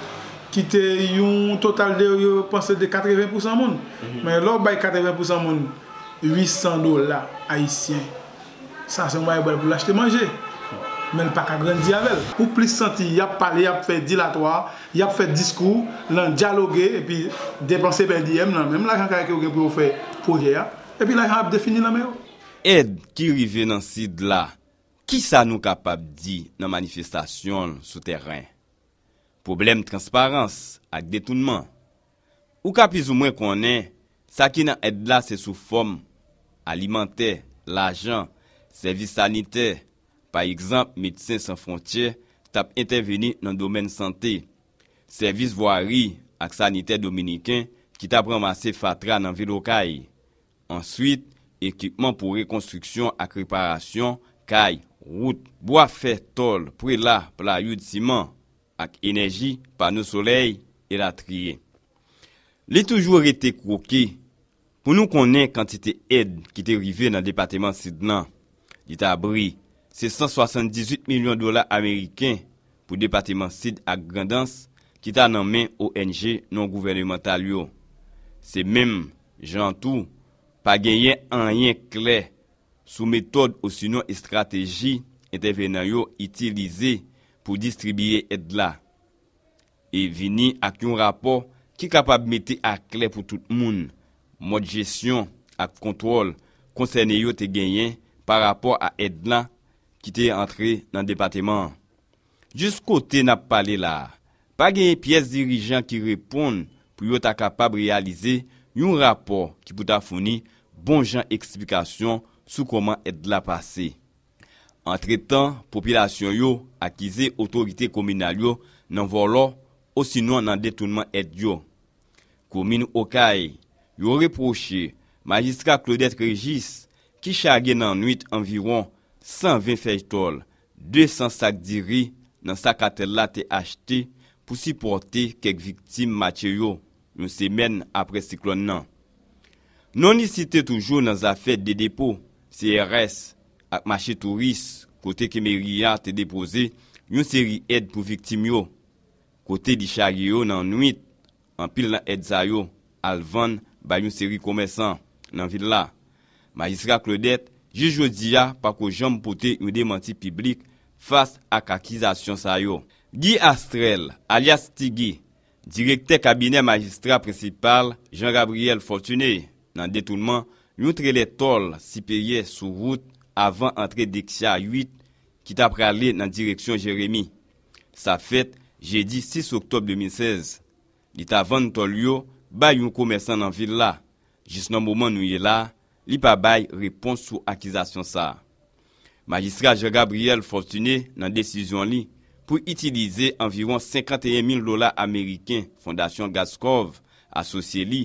ki te yon total de, yo panse de katreven pousan moun. Men lè w bay katreven pousan moun uit san dola ayisyen, sa se yon bagay pou l achte manje. Men l pa ka grandi avè l. Ou plis santi y ap pale, y ap fè dilatwa, y ap fè diskou, nan dyaloge, epi depanse pèdi M nan, menm lajan kay ke yo gen pou yo fè pwojè a, epi lajan ap defini nan men yo. Èd ki rive nan Sid la, kisa nou kapab di nan manifestasyon l sou tèren? Pwoblèm transparans ak detounman. Ou ka plizoumwen konnen sa ki nan èd la se sou fòm alimantè, lajan, sèvis sanitè. Pa egzanp, Medsen San Fwontyè t ap entèveni nan domèn sante, sèvis vwari ak sanitè dominiken ki t ap ranmase fatra nan vil Okay. Answit, ekipman pou rekonstriksyon ak reparasyon kay, wout, bwa, fè, tòl, prela, playoud, siman, ak enèji, pano solèy, elatriye. Li toujou rete kwoke pou nou konnen kantite èd ki te rive nan depatman Sid lan. Li ta bri, se san swasanndizuit milyon dola ameriken pou depatman Sid ak Grandans ki ta nan men O N G non gouvènemantal yo. Se menm jan tou, pa genyen anyen klè sou metòd osinon estrateji entèvenan yo itilize pou distribiye èd la, e vini ak yon rapò ki kapab mete aklè pou tout moun mòd jesyon ak kontwòl konsène yo te genyen pa rapò a èd la ki te antre nan depatman an. Jis kote n ap pale la a, pa genyen pyès dirijan ki reponn pou yo ta kapab reyalize yon rapò ki pou ta founi bon jan eksplikasyon sou kòman èd la pase. Antretan, popilasyon yo akize otorite kominal yo nan vòlò osinon nan detounman èd yo. Komin Okay, yo repwoche majistra Claudette Régis, ki chage nan nwit anviwon san ven fèy tòl, de san sak diri nan sa katèl la te achte pou sipòte kèk viktim matye yo, yon semèn apre siklòn nan. Non li site toujou nan zafè de depo, C R S, ak mache touris, kote ke meri a te depoze yon seri èd pou viktim yo, kote li chage yo nan nwit, anpil nan èd sa yo al vann bay yon seri komèsan nan vil la. Majistra Claudette, jis jodi a, pako janm pote yon demanti piblik fas ak akizasyon sa yo. Guy Astrel, alyas Ti Guy, Direktè kabinè majistra prensipal Jean Gabriel Fortuné nan detounman yon trelè tòl siperyè sou wout avan antre Dexia uit ki ta prale nan direksyon Jeremi. Sa fèt jedi sis oktòb de mil sèz. Li ta vann tòl yo bay yon komèsan nan vil la. Jis nan moman nou ye la, li pa bay repons sou akizasyon sa a. Majistra Jean Gabriel Fortuné nan desizyon li pou itilize anviwon senkanteyen mil dola ameriken Fondasyon Gaskov asosye li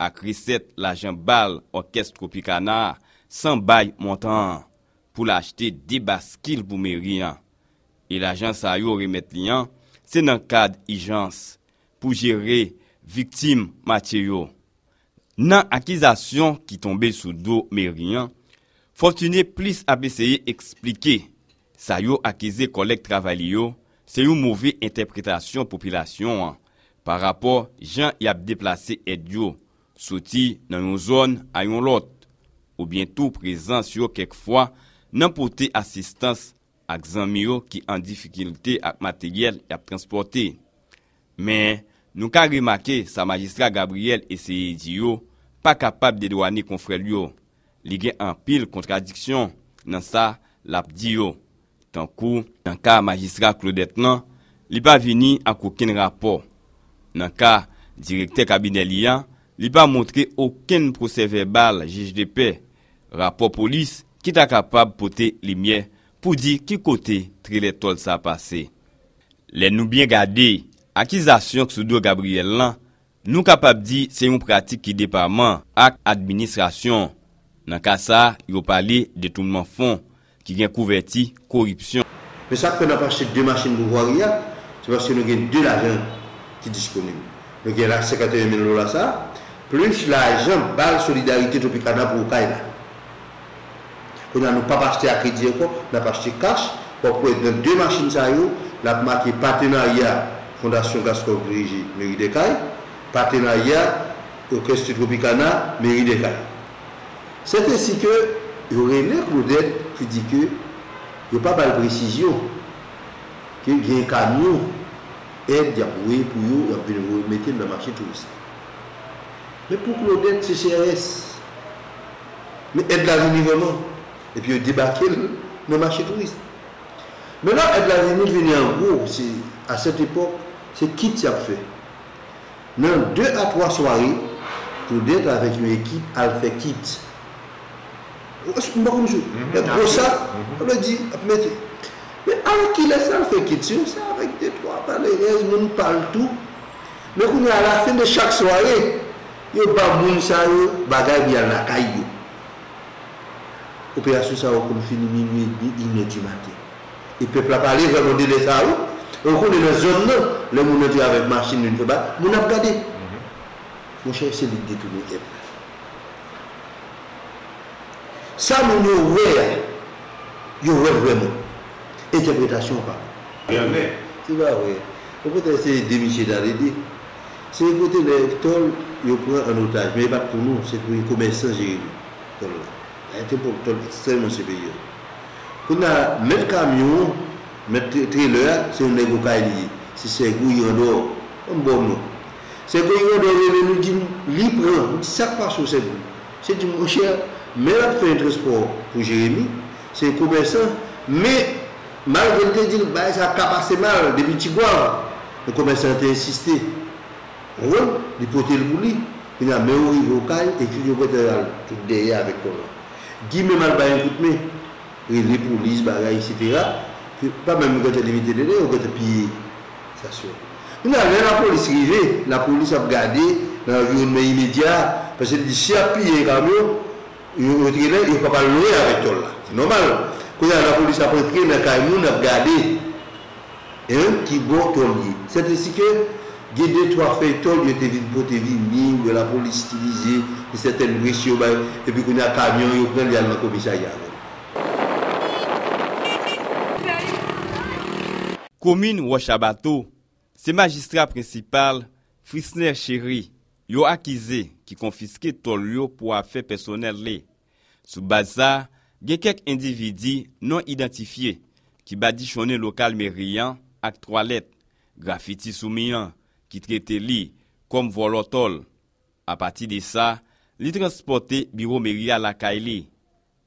ak resèt lajan bal òkès Tropicana a san bay montan an pou l achte de baskil pou meri an. E lajan sa yo remèt li an, se nan kad ijans pou jere viktim matye yo. Nan akizasyon ki tonbe sou do meri an, Fortuné plis ap eseye eksplike sa yo akize kòlèg travay li yo se yon move entèpretasyon popilasyon an pa rapò jan y ap deplase èd yo soti nan yon zòn a yon lòt, oubyen tou prezans yo kèk fwa nan pote asistans ak zanmi yo ki an difikilte ak materyèl y ap transpòte. Men, nou ka remake sa majistra Gabriel eseye di yo pa kapab dedwane konfrè l yo. Li gen anpil kontradiksyon nan sa l ap di yo. Tankou nan ka majistra Claudette lan, li pa vini ak okenn rapò. Nan ka direktè kabinè li a, li pa montre okenn pwosè vèbal jij de pè, rapò polis ki ta kapab pote limyè pou di ki kote trelè tòl sa pase. Lè nou byen gade akizasyon k sou do Gabriel lan, nou kapab di se yon pratik ki depaman ak administrasyon. Nan ka sa a, yo pale detounman fon ki gen kouvèti koripsyon. Men sa k fè n ap achte de machin pou vwari a, se paske nou gen de lajan ki disponib. Nou gen la senkanteyen mil dola sa a, plis lajan bal solidarite Tropicana pou Okay la. Kounye a, nou p ap achte a kredi ankò, n ap achte kach. W ap wè nan de machin sa yo, l ap make patenarya Fondasyon Gaskov dirije Meri de Kay, patenarya Orchestre Tropicana Meri de Kay. Sèt ensi ke yo rele Claudette ki di ke yo pa ba l presizyon ke gen kamyon èd y ap voye pou yo, y ap vin voye mete l nan mache touris la. Men pou Claudette, se C R S. Men èd la vini vrèman. Epi yo debake l nan mache touris. Men lè èd la vini, l vini an gwo. Se, a sèt epòk, se kit y ap fè. Nan de a twa sware, Claudette avèk yon ekip al fè kit. M pa konn si w wè gwo sak, sa vle di, ap mete. Men avèk kilès l al fè kit yo? Se avèk de twa malerèz, moun pa l tou. Men kounye a, alafen de chak sware, yo ba moun sa yo bagay pou y al lakay yo. Operasyon sa yo konn fini minui edmi, inè di maten. E pèp la pale vrèman de lè sa yo. E w konnen nan zòn nan, lè moun antre avèk machin vin fè ba, moun ap gade. Monchè, se li k detounen èd la. Sa moun yo wè a, yo wè l vrèman. Entèpretasyon an pa bon. Se pa vre. Okontrè, se de misye t al ede. Se kote lè tòl yo pran an otaj, men e pa t pou nou, se pou yon komèsan jere tòl la. Sa te pou tòl ekstrèmman siperyè. Kounye a, mèt kamyon an, mèt tre-, trelè a, se yon nèg Okay li ye. Se Sègo Irandò. Ban m ba w non. Sègo Irandò rele nou, di m, li pran. M di, sa k pase w, Sègo? Se di, monchè, men l ap fè yon transpò pou Jeremi, se yon komèsan, men malgre l te di l bagay sa ka pase mal depi Tigwav, men komèsan an te ensiste. Ou konprann? Li pote l pou li. Kounye a, men yo rive Okay, epi yo prete al tout dèyè avèk tòl la. Guy menm al bay yon kout men, rele polis, bagay, etsetera. Ke pa menm yo gentan limite de yo gentan piye stasyon. Kounye a, lè lapolis rive, lapolis ap gade nan anviwònman imedya a, paske li di si y ap piye yon kamyon, yo, yo trelè, yo pa pral lwen avèk tòl la. Se nòmal. Kounye a, lapolis ap antre nan kay moun, ap gade. Hein, ki bò tòl ye. Sèt ensi ke gen de twa fèy tòl yo te vin pote vini, yo lapolis itilize, gen sètèn brech yo bay, epi kounye a kamyon yo pran li al nan komisarya avè l. Komin Wòchabato, se majistra prensipal Frisner Chéry yo akize ki konfiske tòl yo pou afè pèsonèl li. Sou baz sa, gen kèk endividi non idantifye ki badichonnen lokal meri an ak twalèt, grafiti sou mi an, ki trete li kòm vòlò tòl. Apati de sa, li transpòte biwo meri a lakay li.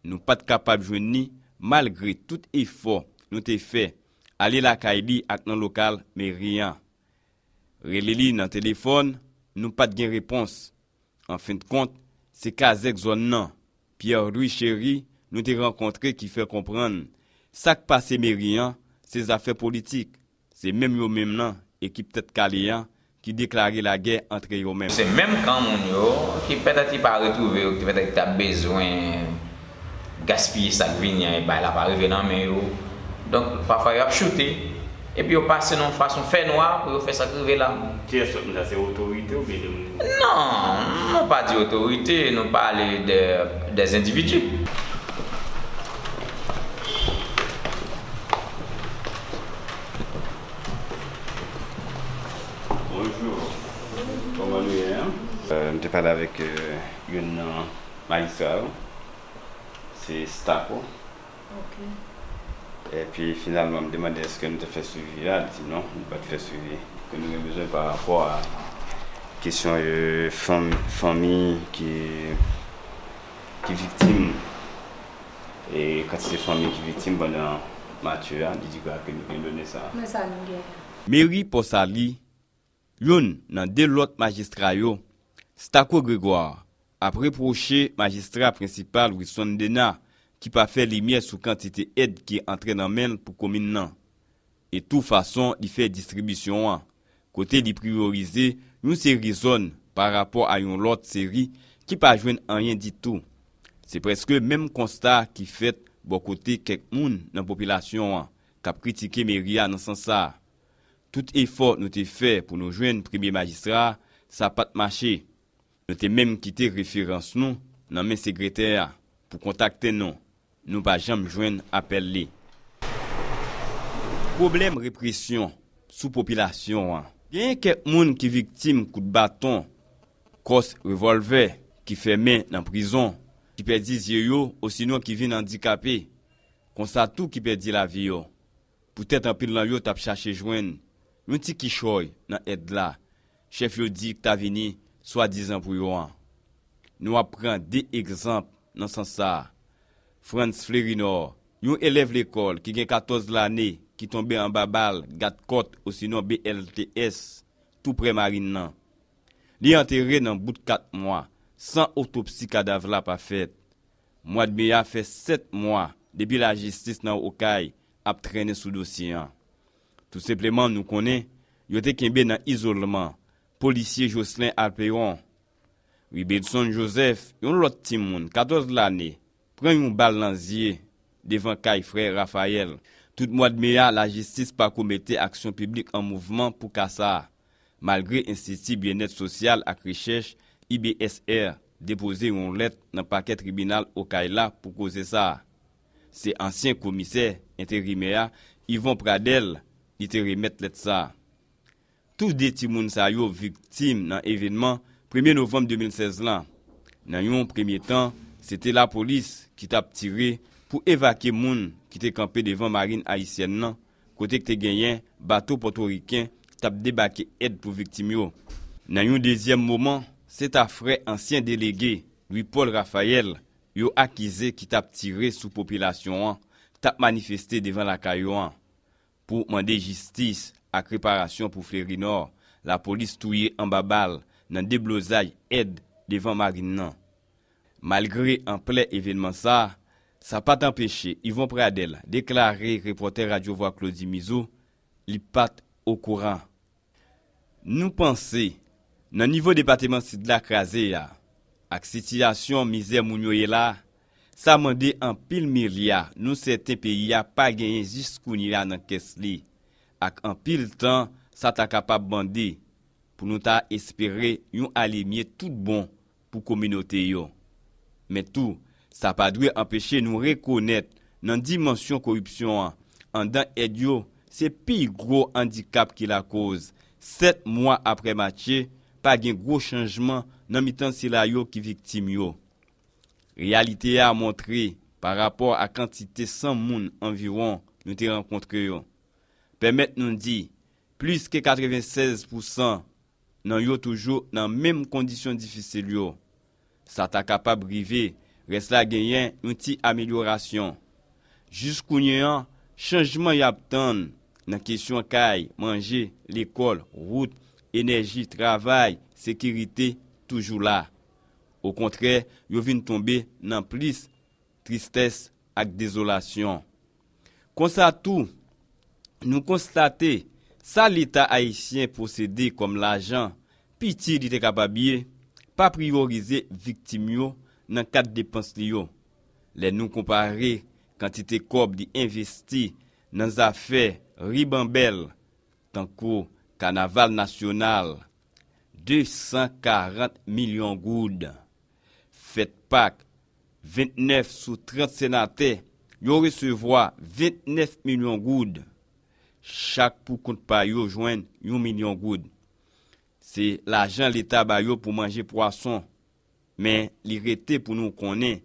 Nou pa t kapab jwenn li malgre tout efò nou te fè ale lakay li ak nan lokal meri an. Rele li nan telefòn, nou pa t gen repons. Anfendkont, se kazèk zòn nan, Pierre Louis Chéry, nou te rankontre ki fè konprann sa k pase meri an se zafè politik. Se menm yo menm nan ekip Tèt Kale an ki deklare lagè antre yo menm. Se menm kan moun yo ki petèt ki pa retwouve yo, ki petèt ki t ap bezwen gaspiye sa k vini an e bay la pa rive nan men yo. Donk, pafwa yo ap choute, epi yo pase nan yon fason fènwa pou yo fè sa k rive la. Kiyès sòt moun sa, se otorite oubyen de moun? Non, nou pa di otorite, nou pale de, des individus. Bonjou. Kòman nou ye, an? Euh, m te pale avèk, euh, youn nan majistra yo. Se Stako. Ok. Epi finalman, m te mande èske nou te fè swivi a, li di non, nou pa t fè swivi. Ke nou gen bezwen pa rapò a kesyon, euh, fanm-, fanmi ki, ki viktim, e kantite fanmi ki viktim pandan match yo a, li di ke nou gen done sa a. Men sa nou gen. Meri Pòsali, youn nan de lòt majistra yo, Stako Grégoire, ap repwoche majistra prensipal Wilson Dena ki pa fè limyè sou kantite èd ki antre nan men l pou komin nan, e tou fason li fè distribisyon an, kote li priyorize yon seri zòn pa rapò a yon lòt seri ki pa jwenn anyen ditou. Se prèske menm konsta ki fèt bò kote kèk moun nan popilasyon an k ap kritike meri a nan sans sa a. Tout efò nou te fè pou nou jwenn premye majistra a, sa pa t mache. Nou te menm kite referans nou nan men sekretè a pou kontakte nou. Nou pa janm jwenn apèl li. Pwoblèm represyon sou popilasyon an. Genyen kèk moun ki viktim kout baton, kòs, revòlvè ki fèmen nan prizon, ki pèdi zye yo osinon ki vin andikape, konsa tou ki pèdi lavi yo. Poutèt anpil nan yo t ap chache jwenn yon ti kichòy nan èd la chèf yo di k ta vini swadizan pou yo an. Nou ap pran de egzanp nan sans sa a. Frantz Flerinor, yon elèv lekòl ki gen katòz lane ki tonbe anba bal Gadkòt osinon B L T S, tou prè marin nan. Li antere nan bout kat mwa, san otopsi kadav la pa fèt. Mwadme a fè sèt mwa depi lajistis nan Okay ap trennen sou dosye an. Tou senpleman, nou konnen yo te kenbe nan izolman polisye Jocelyn Alperon. Ribenson Joseph, yon lòt timoun, katòz lane, pran yon bal nan zye devan kay frè Raphaël. Tout mwadme a, lajistis pako mete Aksyon Piblik an mouvman pou ka sa a, malgre Enstiti Byennèt Sosyal ak Rechèch, I B S R, depoze yon lèt nan pakè tribinal Okay la pou koze sa a. Se ansyen komisè enterimè a, Yvon Pradel, li te remèt lèt sa a. Tou de timoun sa yo viktim nan evènman premye novanm de mil sèz lan. Nan yon premye tan, se te lapolis ki t ap tire pou evakye moun ki te kanpe devan marin ayisyèn nan, kote k te genyen bato pòtoriken k t ap debake èd pou viktim yo. Nan yon dezyèm moman, se ta frè ansyen delege Louis Paul Raphaël yo akize ki t ap tire sou popilasyon an k t ap manifeste devan lakay yo an. Pou mande jistis ak reparasyon pou Flerinor, lapolis touye anba bal nan deblozay èd devan marin nan. Malgre anplè evènman sa a, sa pa t anpeche Yvon Pradel deklare repòtè Radyo Vwa Klodi Mizo li pa t okouran. Nou panse, nan nivo depatman Sid la kraze a, ak sitiyasyon mizè moun yo ye la, sa mande anpil milya nou sèten peyi a pa genyen jis kounye a nan kès li, ak anpil tan sa ta kapab mande pou nou ta espere yon alimye tout bon pou kominote yo. Men tou, sa pa dwe anpeche nou rekonèt nan dimansyon koripsyon an anndan èd yo, se pi gwo andikap ki lakoz, sèt mwa apre matye, pa gen gwo chanjman nan mitan sila yo ki viktim yo. Reyalite a montre, pa rapò a kantite san moun anviwon nou te rankontre yo, pèmèt nou di, plis ke katrevennsèz pousan nan yo toujou nan menm kondisyon difisil yo. Sa ta kapab rive, rès la genyen yon ti amelyorasyon. Jis kounye an, chanjman y ap tann nan kesyon kay, manje, lekòl, wout, enèji, travay, sekirite, toujou la. Okontrè, yo vin tonbe nan plis tristès ak dezolasyon. Konsa tou, nou konstate sa Leta ayisyen posede kòm lajan, piti li te kapab ye, pa priyorize viktim yo nan kad depans li yo. Lè nou konpare kantite kòb li envesti nan zafè ribanbèl, tankou kanaval nasyonal, de san karant milyon goud, fèt Pak, vennèf sou trant senatè, yo resevwa vennèf milyon goud. Chak pou kont pa yo jwenn yon milyon goud. Se lajan Leta ba yo pou manje pwason. Men li rete pou nou konnen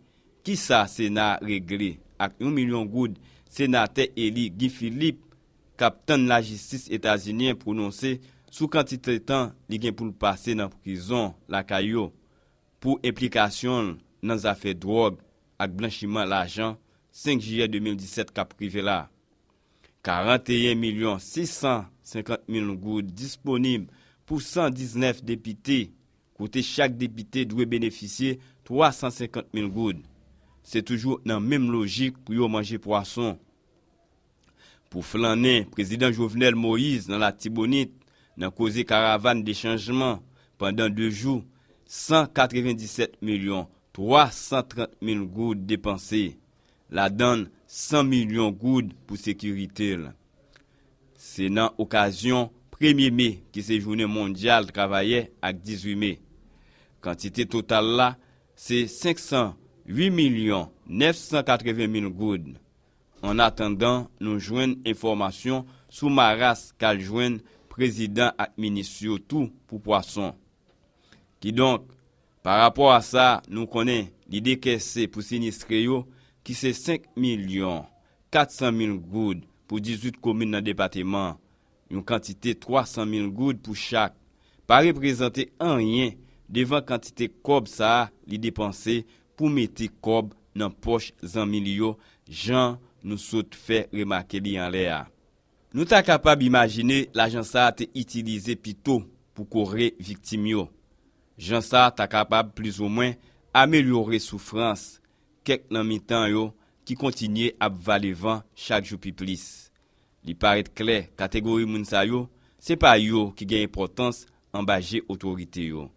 kisa Sena regle ak yon milyon goud senatè eli Guy Philippe k ap tann lajistis etazinyen pwononse sou kantite tan li gen pou l pase nan prizon lakay yo pou enplikasyon l nan zafè dwòg ak blanchiman lajan senk jiyè de mil disèt k ap rive la. Karanteyen milyon sis san senkant mil goud disponib pou san diznèf depite, kote chak depite dwe benefisye twa san senkant mil goud. Se toujou nan menm lojik pou yo manje pwason. Pou flannen, Prezidan Jovenel Moïse nan Latibonit, nan koze karavàn de chanjman pandan de jou, san katrevenndisèt milyon twa san trant mil goud depanse, ladan l san milyon goud pou sekirite l. Se nan okazyon premye me ki se jounen mondyal travayè ak dizuit me. Kantite total la se senk san uit milyon nèf san katreven mil goud. Annatandan nou jwenn enfòmasyon sou maras k al jwenn prezidan ak minis yo tou pou pwason. Kidonk, pa rapò a sa, nou konnen li dekese pou sinistre yo ki se senk milyon kat san mil goud pou dizuit komin nan depatman, yon kantite twa san mil goud pou chak, pa reprezante anyen devan kantite kòb sa a li depanse pou mete kòb nan pòch zanmi li yo, jan nou sot fè remake li anlè a. Nou ta kapab imajine lajan sa a te itilize pito pou kore viktim yo. Jan sa a ta kapab plizoumwen amelyore soufrans kèk nan mitan yo ki kontinye ap vale van chak jou pi plis. Li parèt klè kategori moun sa yo, se pa yo ki gen enpòtans anba je otorite yo.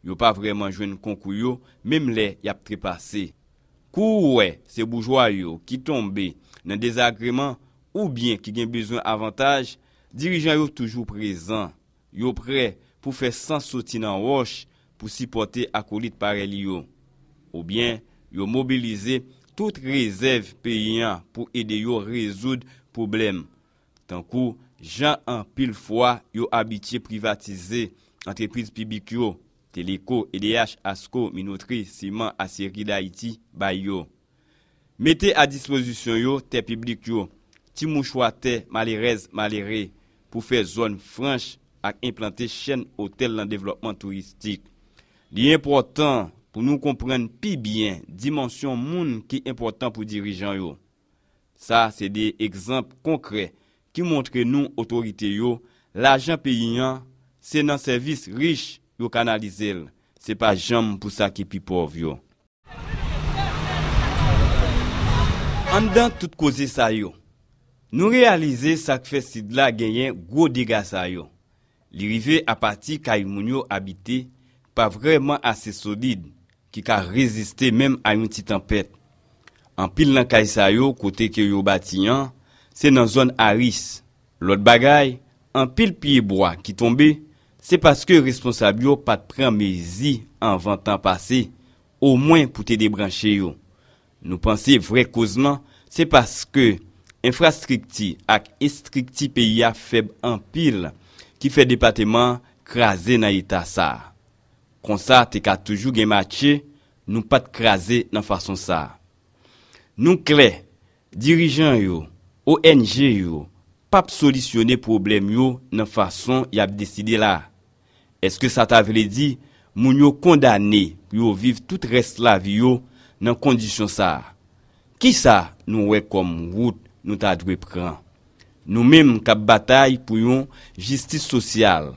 Yo pa vrèman jwenn konkou yo, menm lè y ap trepase. Kou ou wè se boujwa yo ki tonbe nan dezagreman oubyen ki gen bezwen avantaj, dirijan yo toujou prezan. Yo prè pou fè san soti nan wòch pou sipòte akolit parèy li yo. Oubyen yo mobilize tout rezèv peyi an pou ede yo rezoud pwoblèm. Tankou jan anpil fwa yo abitye privatize antrepriz piblik yo, Teleco, E D H, Asco, Minotri, Siman, Aciérie d'Haïti, bay yo. Mete a dispozisyon yo tè piblik yo, ti mouchwa tè malerèz malere pou fè zòn franch ak enplante chèn otèl nan devlòpman touristik. Li enpòtan pou nou konprann pi byen dimansyon moun ki enpòtan pou dirijan yo. Sa se de egzanp konkrè ki montre nou otorite yo, lajan peyi an se nan sèvis rich yo kanalize l, se pa janm pou sa ki pi pòv yo. Anndan tout koze sa yo, nou reyalize sa k fè Sid la genyen gwo dega sa yo. Li rive apati kay moun yo abite pa vrèman ase solid ki ka reziste menm a yon ti tanpèt. Anpil nan kay sa yo kote ke yo bati an, se nan zòn a ris. Lòt bagay, anpil pye bwa ki tonbe, se paske responsab yo pa t pran mezi anvan tan pase, omwen pou te debranche yo. Nou panse vrè koz lan, se paske enfrastrikti ak estrikti peyi a fèb anpil, ki fè depatman an kraze nan eta sa a. Konsa te ka toujou gen matche, nou pa t kraze nan fason sa a. Nou klè, dirijan yo, O N G yo, p ap solisyone pwoblèm yo nan fason y ap deside la. Èske sa ta vle di moun yo kondane pou yo viv tout rès lavi yo nan kondisyon sa a? Kisa nou wè kòm wout nou ta dwe pran? Nou menm k ap batay pou yon jistis sosyal,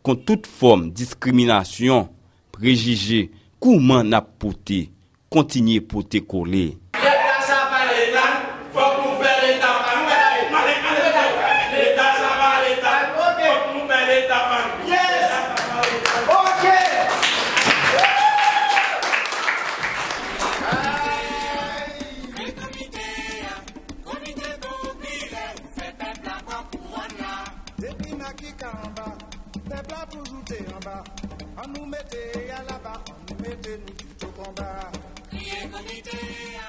kont tout fòm diskriminasyon, prejije, kouman n ap pote, kontinye pote kole? Leta sa pa leta n, fòk nou fè leta pa nou. Leta sa pa leta n, fòk nou fè leta pa nou. Yes! Ok! Komite a, komite popilè, fè pèp la pran kouwòn la. Depi Makika anba, pèp la toujou te anba. Annou mete Yalaba, annou mete nou tout o konba. Kriye komite a.